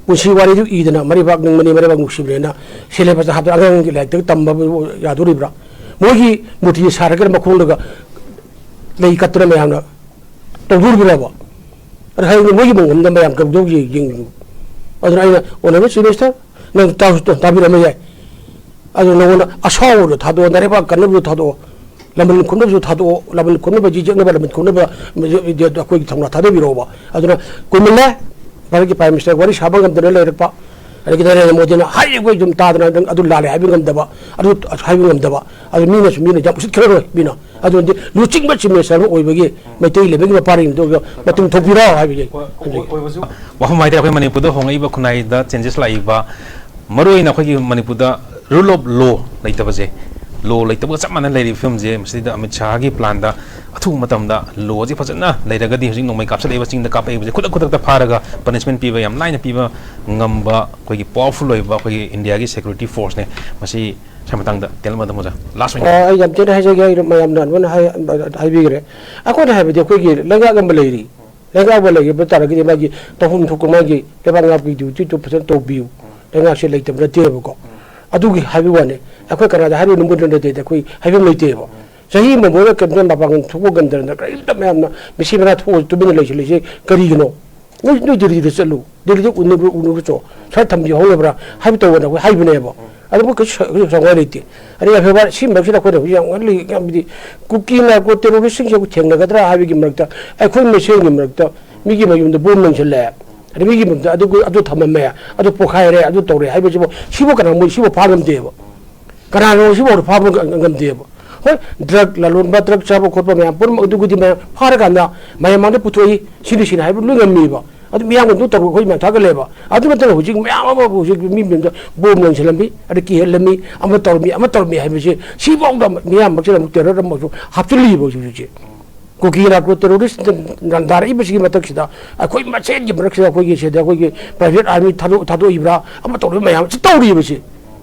ꯄꯨꯟꯁꯤ ꯋꯥꯔꯤꯗꯨ ꯏꯗꯅ ꯃꯔꯩꯕꯥꯛ ꯅꯤꯡꯕꯅꯤ, ꯃꯔꯩꯕꯥꯛ ꯅꯨꯡꯁꯤꯕꯅꯦꯅ ꯁꯦꯂꯦꯕꯁꯇ ꯍꯥꯞꯇꯅ ꯑꯉꯥꯡꯒꯤ ꯂꯥꯏꯔꯤꯛꯇꯒ ꯇꯝꯕꯕꯨ ꯌꯥꯗꯣꯔꯤꯕ꯭ꯔꯥ? ꯃꯣꯏꯒꯤ ꯃꯨꯔꯇꯤ ꯁꯥꯔꯒ ꯃꯈꯣꯡꯗꯒ ꯂꯩ ꯀꯠꯇꯅ ꯃꯌꯥꯝꯅ ꯇꯧꯗꯣꯔꯤꯕ꯭ꯔꯕ? ꯑꯗ ꯍꯌꯦꯡ ꯃꯣꯏꯒꯤ ꯃꯑꯣꯡꯗ ꯃꯌꯥꯝ ꯀꯩꯗꯧ ꯌꯦꯡ-, ꯌꯦꯡꯉꯤꯅꯣ? ꯑꯗꯨꯅ ꯑꯩꯅ, "Honourable Chief Minister, ꯅꯪ ꯇꯥꯁꯨ ꯇꯥꯕꯤꯔꯝꯕ ꯌꯥꯏ꯫ ꯑꯗꯨ ꯅꯉꯣꯟꯗ ꯑꯁꯥꯎꯕꯗꯣ ꯊꯥꯗꯣꯛꯑꯣ, ꯅꯔꯩꯕꯥꯛ ꯀꯟꯅꯕꯗꯣ ꯊꯥꯗꯣꯛꯑꯣ, ꯂꯃꯟ ꯈꯨꯝꯅꯕꯁꯨ ꯊꯥꯗꯣꯛꯑꯣ, ꯂꯃꯟ ꯈꯨꯝꯅꯕ, ꯌꯦꯛꯅꯕ, ꯂꯃꯟ ꯈꯨꯝꯅꯕ ꯑꯩꯈꯣꯏꯒꯤ ꯊꯧꯅꯥ ꯊꯥꯗꯕꯤꯔꯛꯑꯣꯕ"꯫ ꯑꯗꯨꯅ ꯀꯨꯏꯃꯜꯂꯦ ꯚꯥꯔꯠꯀꯤ Prime Minister ꯋꯥꯔꯤ ꯁꯥꯕ ꯉꯝꯗꯅ ꯂꯩꯔꯛꯄ, ꯑꯗꯒꯤ ꯅꯔꯦꯟꯗ꯭ꯔ ꯃꯣꯗꯤꯅ ꯍꯥꯏꯔꯤꯕ ꯑꯗꯨꯝ ꯇꯥꯗꯅ ꯅꯪ ꯑꯗꯨ ꯂꯥꯜꯂꯦ ꯍꯥꯏꯕ ꯉꯝꯗꯕ, ꯑꯗꯨ ꯍꯥꯏꯕ ꯉꯝꯗꯕ, ꯑꯗꯨ ꯃꯤꯅꯁꯨ, ꯃꯤꯅ ꯌꯥꯝ ꯎꯁꯤꯠꯈ꯭ꯔꯔꯣꯏ ꯃꯤꯅ꯫ ꯑꯗꯨꯅꯗꯤ ꯂꯨꯆꯤꯡꯕ Chief Minister ꯑꯃ ꯑꯣꯏꯕꯒꯤ ꯃꯩꯇꯩ ꯂꯩꯕꯥꯛꯀꯤ ꯃꯄꯥꯟ ꯑꯣꯏꯕ ꯃꯇꯨꯡ ꯊꯣꯛꯄꯤꯔꯣ ꯍꯥꯏꯕꯒꯤ ꯊꯝꯖꯒꯦ꯫ ꯋꯥꯐꯝ ꯍꯥꯏꯇꯥꯔꯦ, ꯑꯩꯈꯣꯏ ꯃꯅꯤꯄꯨꯔꯗ ꯍꯣꯡꯉꯛꯏꯕ ꯈꯨꯟꯅꯥꯏꯗ changes ꯂꯥꯛꯏꯕ, ꯃꯔꯨꯑꯣꯏꯅ ꯑꯩꯈꯣꯏꯒꯤ ꯃꯅꯤꯄꯨꯔꯗ rule of law ꯂꯩꯇꯕꯁꯦ, law ꯂꯩꯇꯕꯒ ꯆꯞ ꯃꯥꯟꯅꯅ ꯂꯩꯔꯤꯕ ꯐꯤꯕꯝꯁꯦ, ꯃꯁꯤꯗ ꯑꯃꯤꯠ ꯁꯥꯍꯒꯤ planꯗ ꯑꯊꯨꯕ ꯃꯇꯝꯗ lawꯁꯦ ꯐꯖꯅ ꯂꯩꯔꯒꯗꯤ, ꯍꯧꯖꯤꯛ ꯅꯣꯡꯃꯩ ꯀꯥꯞꯁꯤꯜꯂꯛꯏꯕ, ꯆꯤꯡꯗ ꯀꯥꯞꯄꯛꯏꯕꯁꯦ ꯈꯨꯗꯛ ꯈꯨꯗꯛꯇ ꯐꯥꯔꯒ punishment ꯄꯤꯕ, ꯌꯥꯝ ꯂꯥꯏꯅ ꯄꯤꯕ ꯉꯝꯕ ꯑꯩꯈꯣꯏꯒꯤ powerful ꯑꯣꯏꯕ ꯑꯩꯈꯣꯏꯒꯤ Indiaꯒꯤ security forceꯅꯦ꯫ ꯃꯁꯤ ꯁꯤ ꯃꯇꯥꯡꯗ ꯇꯦꯜꯂꯞꯅ ꯑꯗꯨꯝ ꯑꯣꯖꯥ, last ꯑꯣꯏꯅ꯫ ꯑ, ꯑꯩ ꯌꯥꯝ ꯊꯤꯅ ꯍꯥꯏꯖꯒꯦ, ꯑꯩ ꯃꯌꯥꯝꯅ ꯑꯗꯨꯃꯥꯏꯅ ꯍꯥꯏ-, ꯍꯥꯏꯕꯤꯈ꯭ꯔꯦ꯫ ꯑꯩꯈꯣꯏꯅ ꯍꯥꯏꯕꯗꯤ ꯑꯩꯈꯣꯏꯒꯤ ꯂꯩꯉꯥꯛ ꯑꯃ ꯂꯩꯔꯤ, ꯂꯩꯉꯥꯛ ꯑꯃ ꯂꯩꯕ ꯇꯥꯔꯒꯗꯤ ꯃꯥꯒꯤ ꯇꯧꯐꯝ ꯊꯣꯛꯄ ꯃꯥꯒꯤ ꯂꯩꯕꯥꯛ ꯉꯥꯛꯄꯒꯤ dutyꯗꯨ ꯐꯖꯅ ꯇꯧꯕꯤꯌꯨ꯫ ꯂꯩꯉꯥꯛꯁꯦ ꯂꯩꯇꯕ ꯅꯠꯇꯦꯕꯀꯣ꯫ ꯑꯗꯨꯒꯤ ꯍꯥꯏꯕ ꯋꯥꯅꯤ꯫ ꯑꯩꯈꯣꯏ ꯀꯅꯥꯗ ꯍꯥꯏꯔꯨꯅꯨ, ꯃꯣꯏꯗ ꯅꯠꯇꯦ, ꯑꯩꯈꯣꯏ ꯍꯥꯏꯐꯝ ꯂꯩꯇꯦꯕ꯫ ꯆꯍꯤ ꯑꯃ ꯃꯣꯏꯅ ꯀꯩꯝꯇ ꯃꯄꯥꯡꯒꯜ ꯊꯣꯛꯄ ꯉꯝꯗꯅ ꯀꯔꯤꯝꯇ ꯃꯌꯥꯝꯅ ꯃꯤꯁꯤ ꯃꯤꯅꯥ ꯊꯣꯛꯑ ꯇꯨꯃꯤꯟꯅ ꯂꯩꯁꯤꯜꯂꯤꯁꯦ ꯀꯔꯤꯒꯤꯅꯣ? ꯅꯣꯏ, ꯅꯣꯏ ꯗꯤꯜꯂꯤꯗ ꯆꯠꯂꯨ, ꯗꯤꯜꯂꯤꯗ ꯎꯅꯕ, ꯎꯅꯕ ꯆꯠꯂꯣ, ꯁ꯭ꯋꯥꯏ ꯊꯝꯕꯤꯍꯧꯅꯕ꯭ꯔꯥ ꯍꯥꯏꯕ ꯇꯧꯕꯗ ꯑꯩꯈꯣꯏ ꯍꯥꯏꯕꯅꯦꯕ꯫ ꯑꯗꯨꯕꯨ ꯀꯩꯁꯨ ꯁ-, ꯀꯩꯁꯨ ꯁꯥꯎꯅꯤꯡꯉꯥꯏ ꯂꯩꯇꯦ꯫ ꯑꯗꯩ ꯑꯦꯐ ꯑꯥꯏ ꯑꯥꯔ ꯁꯤ ꯃꯔꯛꯁꯤꯗ ꯑꯩꯈꯣꯏꯅ ꯍꯧꯖꯤꯛ ꯌꯥꯝ ꯀꯟꯅ ꯍꯥꯏꯕꯗꯤ ꯀꯨꯀꯤ ꯅꯥꯔꯀꯣ ꯇꯦꯔꯣꯔꯤꯁꯁꯤꯡꯁꯦ ꯑꯩꯈꯣꯏ ꯊꯦꯡꯅꯒꯗ꯭ꯔꯥ ꯍꯥꯏꯕꯒꯤ ꯃꯔꯛꯇ, ꯑꯩꯈꯣꯏ ꯃꯁꯦꯟꯒꯤ ꯃꯔꯛꯇ ꯃꯤꯒꯤ ꯃꯌꯨꯝꯗ ꯕꯣꯝ ꯂꯪꯁꯤꯜꯂꯦ, ꯑꯗꯩ ꯃꯤꯒꯤ ꯃꯌꯨꯝꯗ ꯑꯗꯨ, ꯑꯗꯨ ꯊꯝꯃꯝꯃꯦ, ꯑꯗꯨ ꯄꯣꯈꯥꯏꯔꯦ, ꯑꯗꯨ ꯇꯧꯔꯦ ꯍꯥꯏꯕꯁꯤꯕꯨ, ꯁꯤꯕꯨ ꯀꯅꯥ, ꯃꯣꯏ ꯁꯤꯕꯨ ꯐꯥ ꯉꯝꯗꯦꯕ꯫ ꯀꯅꯥꯅꯣ ꯁꯤꯐꯥꯎꯗ ꯐꯥꯕ ꯉ-, ꯉꯝꯗꯦꯕ꯫ ꯍꯣꯏ, ꯗ꯭ꯔꯒ ꯂꯂꯣꯟꯕ, ꯗ꯭ꯔꯒ ꯆꯥꯕ ꯈꯣꯠꯄ ꯃꯌꯥꯝ ꯄꯨꯝꯅꯃꯛ ꯑꯗꯨꯕꯨꯗꯤ ꯃꯌꯥꯝ ꯐꯥꯔꯀꯥꯟꯗ ꯃꯌꯥꯝ ꯃꯥꯡꯗ ꯄꯨꯊꯣꯛꯏ, ꯁꯤꯅꯤ ꯁꯤꯅꯤ ꯍꯥꯏꯕ ꯂꯣꯏ ꯉꯝꯃꯤꯕ꯫ ꯑꯗꯨ ꯃꯤꯌꯥꯝꯅ ꯑꯗꯨ ꯇꯧꯔꯒ ꯑꯩꯈꯣꯏ ꯃꯌꯥꯝ ꯊꯥꯒꯠꯂꯦꯕ꯫ ꯑꯗꯨ ꯅꯠꯇꯅ ꯍꯧꯖꯤꯛ ꯃꯌꯥꯝ ꯑꯃ ꯍꯧꯖꯤꯛ ꯃꯤ ꯃꯌꯥꯝꯗ ꯕꯣꯝ ꯂꯪꯁꯤꯜꯂꯝꯃꯤ, ꯑꯗ ꯀꯤꯍꯜꯂꯝꯃꯤ, ꯑꯃ ꯇꯧꯔꯝꯃꯤ, ꯑꯃ ꯇꯧꯔꯝꯃꯤ ꯍꯥꯏꯕꯁꯦ ꯁꯤꯐꯥꯎꯗ ꯃꯤꯌꯥꯝ ꯃꯔꯛꯁꯤꯗ ꯑꯃꯨꯛ ꯇꯦꯔꯣꯔ ꯑꯃꯁꯨ ꯍꯥꯞꯆꯤꯜꯂꯤꯕ ꯍꯧꯖꯤꯛ ꯍꯧꯖꯤꯛꯁꯦ꯫ ꯀꯨꯀꯤ ꯅꯥꯔꯀꯣ ꯇꯦꯔꯣꯔꯤꯁ ꯅꯥꯟꯊꯔꯛꯏꯕꯁꯤꯒꯤ ꯃꯊꯛꯁꯤꯗ ꯑꯩꯈꯣꯏ ꯃꯁꯦꯟꯒꯤ ꯃꯔꯛꯁꯤꯗ ꯑꯩꯈꯣꯏꯒꯤ ꯁꯤꯗ ꯑꯩꯈꯣꯏꯒꯤ ꯄ꯭ꯔꯥꯏꯚꯦꯠ ꯑꯥꯔꯃꯤ ꯊꯥꯗꯣꯛ-, ꯊꯥꯗꯣꯛꯏꯕ꯭ꯔꯥ, ꯑꯃ ꯇꯧꯔꯤꯕ ꯃꯌꯥꯝꯁꯤ ꯇꯧꯔꯤꯕꯁꯤ꯫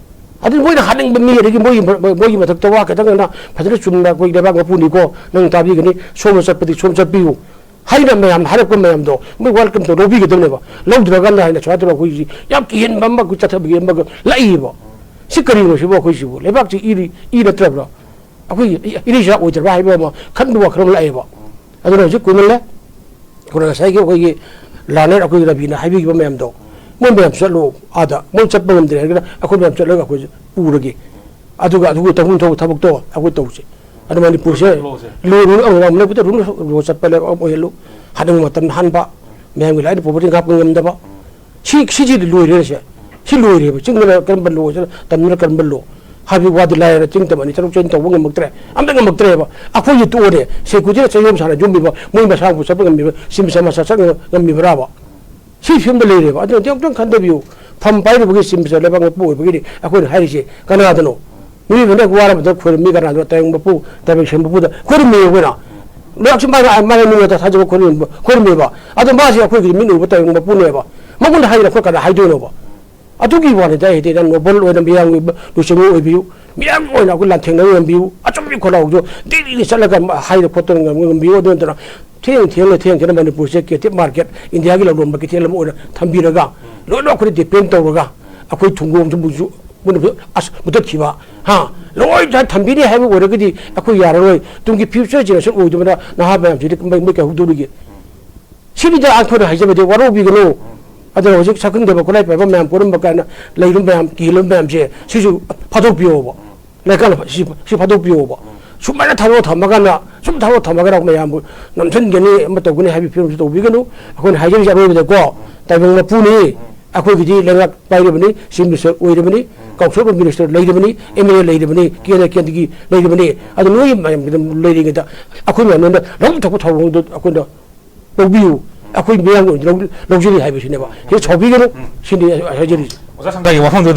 ꯑꯗꯨ ꯃꯣꯏꯅ ꯍꯥꯠꯅꯤꯡꯕ ꯃꯤ, ꯑꯗꯒꯤ ꯃꯣꯏꯒꯤ, ꯃꯣꯏꯒꯤ ꯃꯊꯛꯇ ꯋꯥ ꯈꯤꯇꯪ ꯉꯟꯅ ꯐꯖꯅ ꯆꯨꯝꯅ ꯑꯩꯈꯣꯏ ꯂꯩꯕꯥꯛ ꯃꯄꯨꯅꯤꯀꯣ, ꯅꯪ ꯇꯥꯕꯤꯒꯅꯤ, ꯁꯣꯝꯗ ꯆꯠꯄꯗꯤ ꯁꯣꯝ ꯆꯠꯄꯤꯌꯨ ꯍꯥꯏꯅ ꯃꯌꯥꯝ ꯍꯥꯏꯔꯛꯄ ꯃꯌꯥꯝꯗꯣ ꯃꯣꯏ ꯋꯦꯜꯀꯝ ꯇꯧ ꯂꯧꯕꯤꯒꯗꯕꯅꯦꯕ꯫ ꯂꯧꯗ꯭ꯔꯀꯥꯟꯗ ꯍꯥꯏꯅ ꯁꯨꯃꯥꯏꯅ ꯇꯧꯔꯒ ꯑꯩꯈꯣꯏꯒꯤ ꯌꯥꯝ ꯀꯤꯍꯟꯕ ꯑꯃ, ꯑꯩꯈꯣꯏ ꯆꯠꯊꯕꯒꯤ ꯑꯃꯒ ꯂꯥꯛꯏꯕ꯫ ꯁꯤ ꯀꯔꯤꯅꯣ ꯁꯤꯕꯨ? ꯑꯩꯈꯣꯏꯁꯤꯕꯨ ꯂꯩꯕꯥꯛꯁꯤ ꯏꯔꯤ, ꯏ ꯅꯠꯇ꯭ꯔꯕ꯭ꯔꯥ? ꯑꯩꯈꯣꯏꯒꯤ ꯏ-, ꯏꯔꯩꯆꯥ ꯑꯣꯏꯗ꯭ꯔꯕ꯭ꯔꯥ ꯍꯥꯏꯕ ꯑꯃ ꯈꯟꯕ ꯋꯥꯈꯜ ꯑꯃ ꯂꯥꯛꯑꯦꯕ꯫ ꯑꯗꯨꯅ ꯍꯧꯖꯤꯛ ꯀꯨꯏꯃꯜꯂꯦ꯫ ꯑꯩꯈꯣꯏꯅ ꯉꯁꯥꯏꯒꯤ ꯑꯩꯈꯣꯏꯒꯤ ꯂꯥꯔꯅꯔ ꯑꯩꯈꯣꯏꯒꯤ ꯔꯕꯤꯅ ꯍꯥꯏꯕꯤꯈꯤꯕ ꯃꯌꯥꯝꯗꯣ, ꯃꯣꯏ ꯃꯌꯥꯝ ꯆꯠꯂꯣ ꯑꯥꯗ, ꯃꯣꯏ ꯆꯠꯄ ꯉꯝꯗ꯭ꯔꯦ ꯍꯥꯏꯔꯒꯅ ꯑꯩꯈꯣꯏ ꯃꯌꯥꯝ ꯆꯠꯂꯒ ꯑꯩꯈꯣꯏ ꯄꯨꯔꯒꯦ꯫ ꯑꯗꯨꯒ ꯑꯗꯨꯒ ꯇꯧꯐꯝ ꯊꯣꯛꯄ ꯊꯕꯛꯇꯣ ꯑꯩꯈꯣꯏ ꯇꯧꯁꯦ꯫ ꯑꯗꯨꯃꯥꯏꯅ ꯄꯨꯔꯁꯦ꯫ ꯂꯣꯁꯦ꯫ ꯂꯣ ꯔꯨꯜ ꯑꯃ ꯂꯩꯕꯗ ꯔꯨꯜ ꯂꯣ ꯆꯠꯄ ꯂꯩꯕ ꯑꯃ ꯑꯣꯏꯍꯜꯂꯨ꯫ ꯍꯥꯠꯅꯤꯡꯕ ꯃꯇꯝꯗ ꯍꯥꯟꯕ, ꯃꯌꯥꯝꯒꯤ ꯂꯥꯏꯅ ꯄ꯭ꯔꯣꯄꯔꯇꯤ ꯉꯥꯛꯄ ꯉꯝꯗꯕ꯫ ꯁꯤ, ꯁꯤꯁꯤꯗꯤ ꯂꯣꯏꯔꯦꯅꯦ ꯁꯦ꯫ ꯁꯤ ꯂꯣꯏꯔꯦꯕ꯫ ꯆꯤꯡꯗꯅ ꯀꯔꯝꯕ ꯂꯣꯁꯤꯅ, ꯇꯝꯗꯅ ꯀꯔꯝꯕ ꯂꯣ ꯍꯥꯏꯕꯒꯤ ꯋꯥꯗꯤ ꯂꯥꯏꯔꯦ꯫ ꯆꯤꯡ ꯇꯝ ꯑꯅꯤ ꯆꯠꯊꯣꯛ ꯆꯠꯁꯤꯟ ꯇꯧꯕ ꯉꯝꯃꯛꯇ꯭ꯔꯦ꯫ ꯑꯝꯇ ꯉꯝꯃꯛꯇ꯭ꯔꯦꯕ꯫ ꯑꯩꯈꯣꯏꯁꯦ ꯇꯣꯛꯑꯣꯅꯦ꯫ ꯁꯦꯀꯨꯔꯤꯇꯤꯅ ꯆꯌꯣꯝ ꯁꯥꯟꯅ ꯌꯣꯝꯃꯤꯕ, ꯃꯣꯏ ꯃꯁꯥꯕꯨ ꯆꯠꯄ ꯉꯝꯃꯤꯕ, ꯁꯤꯝ ꯁꯃꯥꯖ ꯆꯠ ꯉꯝꯃꯤꯕ꯭ꯔꯥꯕ? ꯁꯤ ꯐꯤꯕꯝꯗ ꯂꯩꯔꯦꯕ꯫ ꯑꯗꯨꯅꯗꯤ ꯑꯃꯨꯛꯇꯪ ꯈꯟꯊꯕꯤꯌꯨ꯫ ꯐꯝ ꯄꯥꯏꯔꯨꯕꯒꯤ ꯆꯤꯝ ꯆꯠꯂꯦꯕ ꯉꯛꯄ ꯑꯣꯏꯕꯒꯤꯅꯤ ꯑꯩꯈꯣꯏꯅ ꯍꯥꯏꯔꯤꯁꯦ꯫ ꯀꯅꯥꯗꯅꯣ? ꯃꯤꯑꯣꯏꯕꯅ ꯍꯦꯛ ꯋꯥꯔꯕꯗ ꯈꯣꯏꯔꯝꯃꯤ ꯀꯅꯥꯗꯅꯣ? ꯇꯥꯏꯕꯪ ꯃꯄꯨ, ꯇꯥꯏꯕꯪ ꯁꯦꯝꯕ ꯃꯄꯨꯗ ꯈꯣꯏꯔꯝꯃꯤ ꯑꯩꯈꯣꯏꯅ꯫ ꯂꯩꯕꯥꯛꯁꯤ ꯃꯥꯅ, ꯃꯥꯅ ꯅꯤꯡꯉꯗ ꯊꯥꯖꯕ ꯈꯣꯏꯔꯝꯕ, ꯈꯣꯏꯔꯝꯃꯦꯕ꯫ ꯑꯗꯣ ꯃꯥꯁꯦ ꯑꯩꯈꯣꯏꯒꯤ ꯃꯤꯠ ꯎꯕ ꯇꯥꯏꯕꯪ ꯃꯄꯨꯅꯦꯕ꯫ ꯃꯉꯣꯟꯗ ꯍꯥꯏꯗꯅ ꯑꯩꯈꯣꯏ ꯀꯅꯥ ꯍꯥꯏꯗꯣꯏꯅꯣꯕ? ꯑꯗꯨꯒꯤ ꯋꯥꯅꯤꯗ ꯑꯩꯗꯤ ꯅꯪ ꯅꯣꯕꯜ ꯑꯣꯏꯅ ꯃꯤꯌꯥꯝꯒꯤ ꯂꯨꯆꯤꯡꯕ ꯑꯣꯏꯕꯤꯌꯨ, ꯃꯤꯌꯥꯝꯒꯤ ꯑꯣꯏꯅ ꯑꯩꯈꯣꯏ ꯂꯥꯟꯊꯦꯡꯅꯕ ꯉꯝꯕꯤꯌꯨ, ꯑꯆꯨꯝꯕꯒꯤ ꯈꯣꯜꯂꯥꯎꯗꯣ ꯗꯦꯜꯂꯤꯗ ꯆꯠꯂꯒ ꯍꯥꯏꯗꯅ ꯈꯣꯠꯇꯅ ꯉꯝꯕꯤꯌꯨ꯫ ꯑꯗꯨ ꯅꯠꯇꯅ ꯊꯦꯡ ꯊꯦꯡꯅ, ꯊꯦꯡ ꯊꯦꯡꯅ ꯃꯅꯤꯄꯨꯔꯁꯦ ꯀꯦꯇꯤꯞ ꯃꯥꯔꯀꯦꯠ, ꯏꯟꯗꯤꯌꯥꯒꯤ ꯂꯂꯣꯟꯕ ꯀꯩꯊꯦꯜ ꯑꯃ ꯑꯣꯏꯅ ꯊꯝꯕꯤꯔꯒ, ꯂꯣꯏꯅ ꯑꯩꯈꯣꯏꯅ ꯗꯤꯄꯦꯟ ꯇꯧꯔꯒ, ꯑꯩꯈꯣꯏ ꯊꯨꯡꯒꯣꯟ ꯊꯨꯝꯕꯨꯁꯨ ꯃꯣꯏꯅ ꯑꯁ ꯃꯨꯊꯠꯈꯤꯕ, ꯍꯥ, ꯂꯣꯏ ꯊꯝꯕꯤꯅꯤ ꯍꯥꯏꯕ ꯑꯣꯏꯔꯒꯗꯤ ꯑꯩꯈꯣꯏ ꯌꯥꯔꯔꯣꯏ꯫ ꯇꯨꯡꯒꯤ ꯐ꯭ꯌꯨꯆꯔ ꯖꯦꯅꯦꯔꯦꯁꯟ ꯑꯣꯏꯗꯕꯅ ꯅꯍꯥ ꯃꯌꯥꯝꯁꯤꯗꯤ ꯃꯩ, ꯃꯩ ꯀꯩꯍꯧꯗꯧꯔꯤꯒꯦ? ꯁꯤꯅꯤꯗ ꯑꯩꯈꯣꯏꯅ ꯍꯥꯏꯖꯕꯗꯤ ꯋꯥꯔꯧꯕꯤꯒꯅꯨ꯫ ꯑꯗꯨꯅ ꯍꯧꯖꯤꯛ ꯁꯛꯈꯪꯗꯕ ꯈꯨꯠꯂꯥꯏ ꯄꯥꯏꯕ ꯃꯌꯥꯝ, ꯄꯣꯔꯝꯕ ꯀꯥꯏꯅ ꯂꯩꯔꯨꯝꯕ ꯃꯌꯥꯝ, ꯀꯤꯍꯜꯂꯨꯝꯕ ꯃꯌꯥꯝꯁꯦ, ꯁꯤꯁꯨ ꯐꯥꯗꯣꯛꯄꯤꯌꯣꯕ꯫ ꯂꯩꯀꯥꯏꯅ ꯁꯤ, ꯁꯤ ꯐꯥꯗꯣꯛꯄꯤꯌꯣꯕ꯫ ꯁꯨꯃꯥꯏꯅ ꯊꯥꯗꯣꯛꯑ ꯊꯝꯃꯒꯅ, ꯁꯨꯝ ꯊꯥꯗꯣꯛꯑ ꯊꯝꯃꯒꯅ ꯃꯌꯥꯝꯕꯨ ꯅꯝꯁꯤꯟꯒꯅꯤ, ꯑꯃ ꯇꯧꯒꯅꯤ ꯍꯥꯏꯕꯒꯤ ꯐꯤꯕꯝꯁꯨ ꯇꯧꯕꯤꯒꯅꯨ꯫ ꯑꯩꯈꯣꯏꯅ ꯍꯥꯏꯖꯔꯤꯁꯦ ꯑꯔꯣꯏꯕꯗꯀꯣ, ꯇꯥꯏꯕꯪ ꯃꯄꯨꯅꯤ, ꯑꯩꯈꯣꯏꯒꯤꯗꯤ ꯂꯩꯉꯥꯛ ꯄꯥꯏꯔꯤꯕꯅꯤ, ꯆꯤꯐ ꯃꯤꯅꯤꯁꯇꯔ ꯑꯣꯏꯔꯤꯕꯅꯤ, ꯀꯥꯎꯟꯁꯤꯜ ꯑꯣꯐ ꯃꯤꯅꯤꯁꯇꯔ ꯂꯩꯔꯤꯕꯅꯤ, ꯑꯦꯝ ꯑꯦꯜ ꯑꯦ ꯂꯩꯔꯤꯕꯅꯤ, ꯀꯦꯟꯗ꯭ꯔ ꯀꯦꯟꯗ꯭ꯔꯒꯤ ꯂꯩꯔꯤꯕꯅꯤ꯫ ꯑꯗꯨ ꯅꯣꯏꯒꯤ ꯃꯌꯥꯝꯒꯤ ꯂꯩꯔꯤꯉꯩꯗ ꯑꯩꯈꯣꯏ ꯃꯌꯥꯝꯅ ꯂꯧꯐꯝ ꯊꯣꯛꯄ ꯊꯧꯑꯣꯡꯗꯣ ꯑꯩꯈꯣꯏꯅ ꯂꯧꯕꯤꯌꯨ, ꯑꯩꯈꯣꯏ ꯃꯤꯌꯥꯝꯒꯤ ꯑꯣꯏꯅ ꯂꯧ-, ꯂꯧꯖꯔꯤ ꯍꯥꯏꯕꯁꯤꯅꯦꯕ꯫ ꯁꯤꯗ ꯁꯥꯎꯕꯤꯒꯅꯨ, ꯁꯤꯅꯤ ꯑꯩ ꯍꯥꯏꯖꯔꯤꯁꯦ꯫ ꯑꯣꯖꯥ ꯁꯝꯊꯥꯏꯒꯤ ꯋꯥꯐꯝꯗꯨ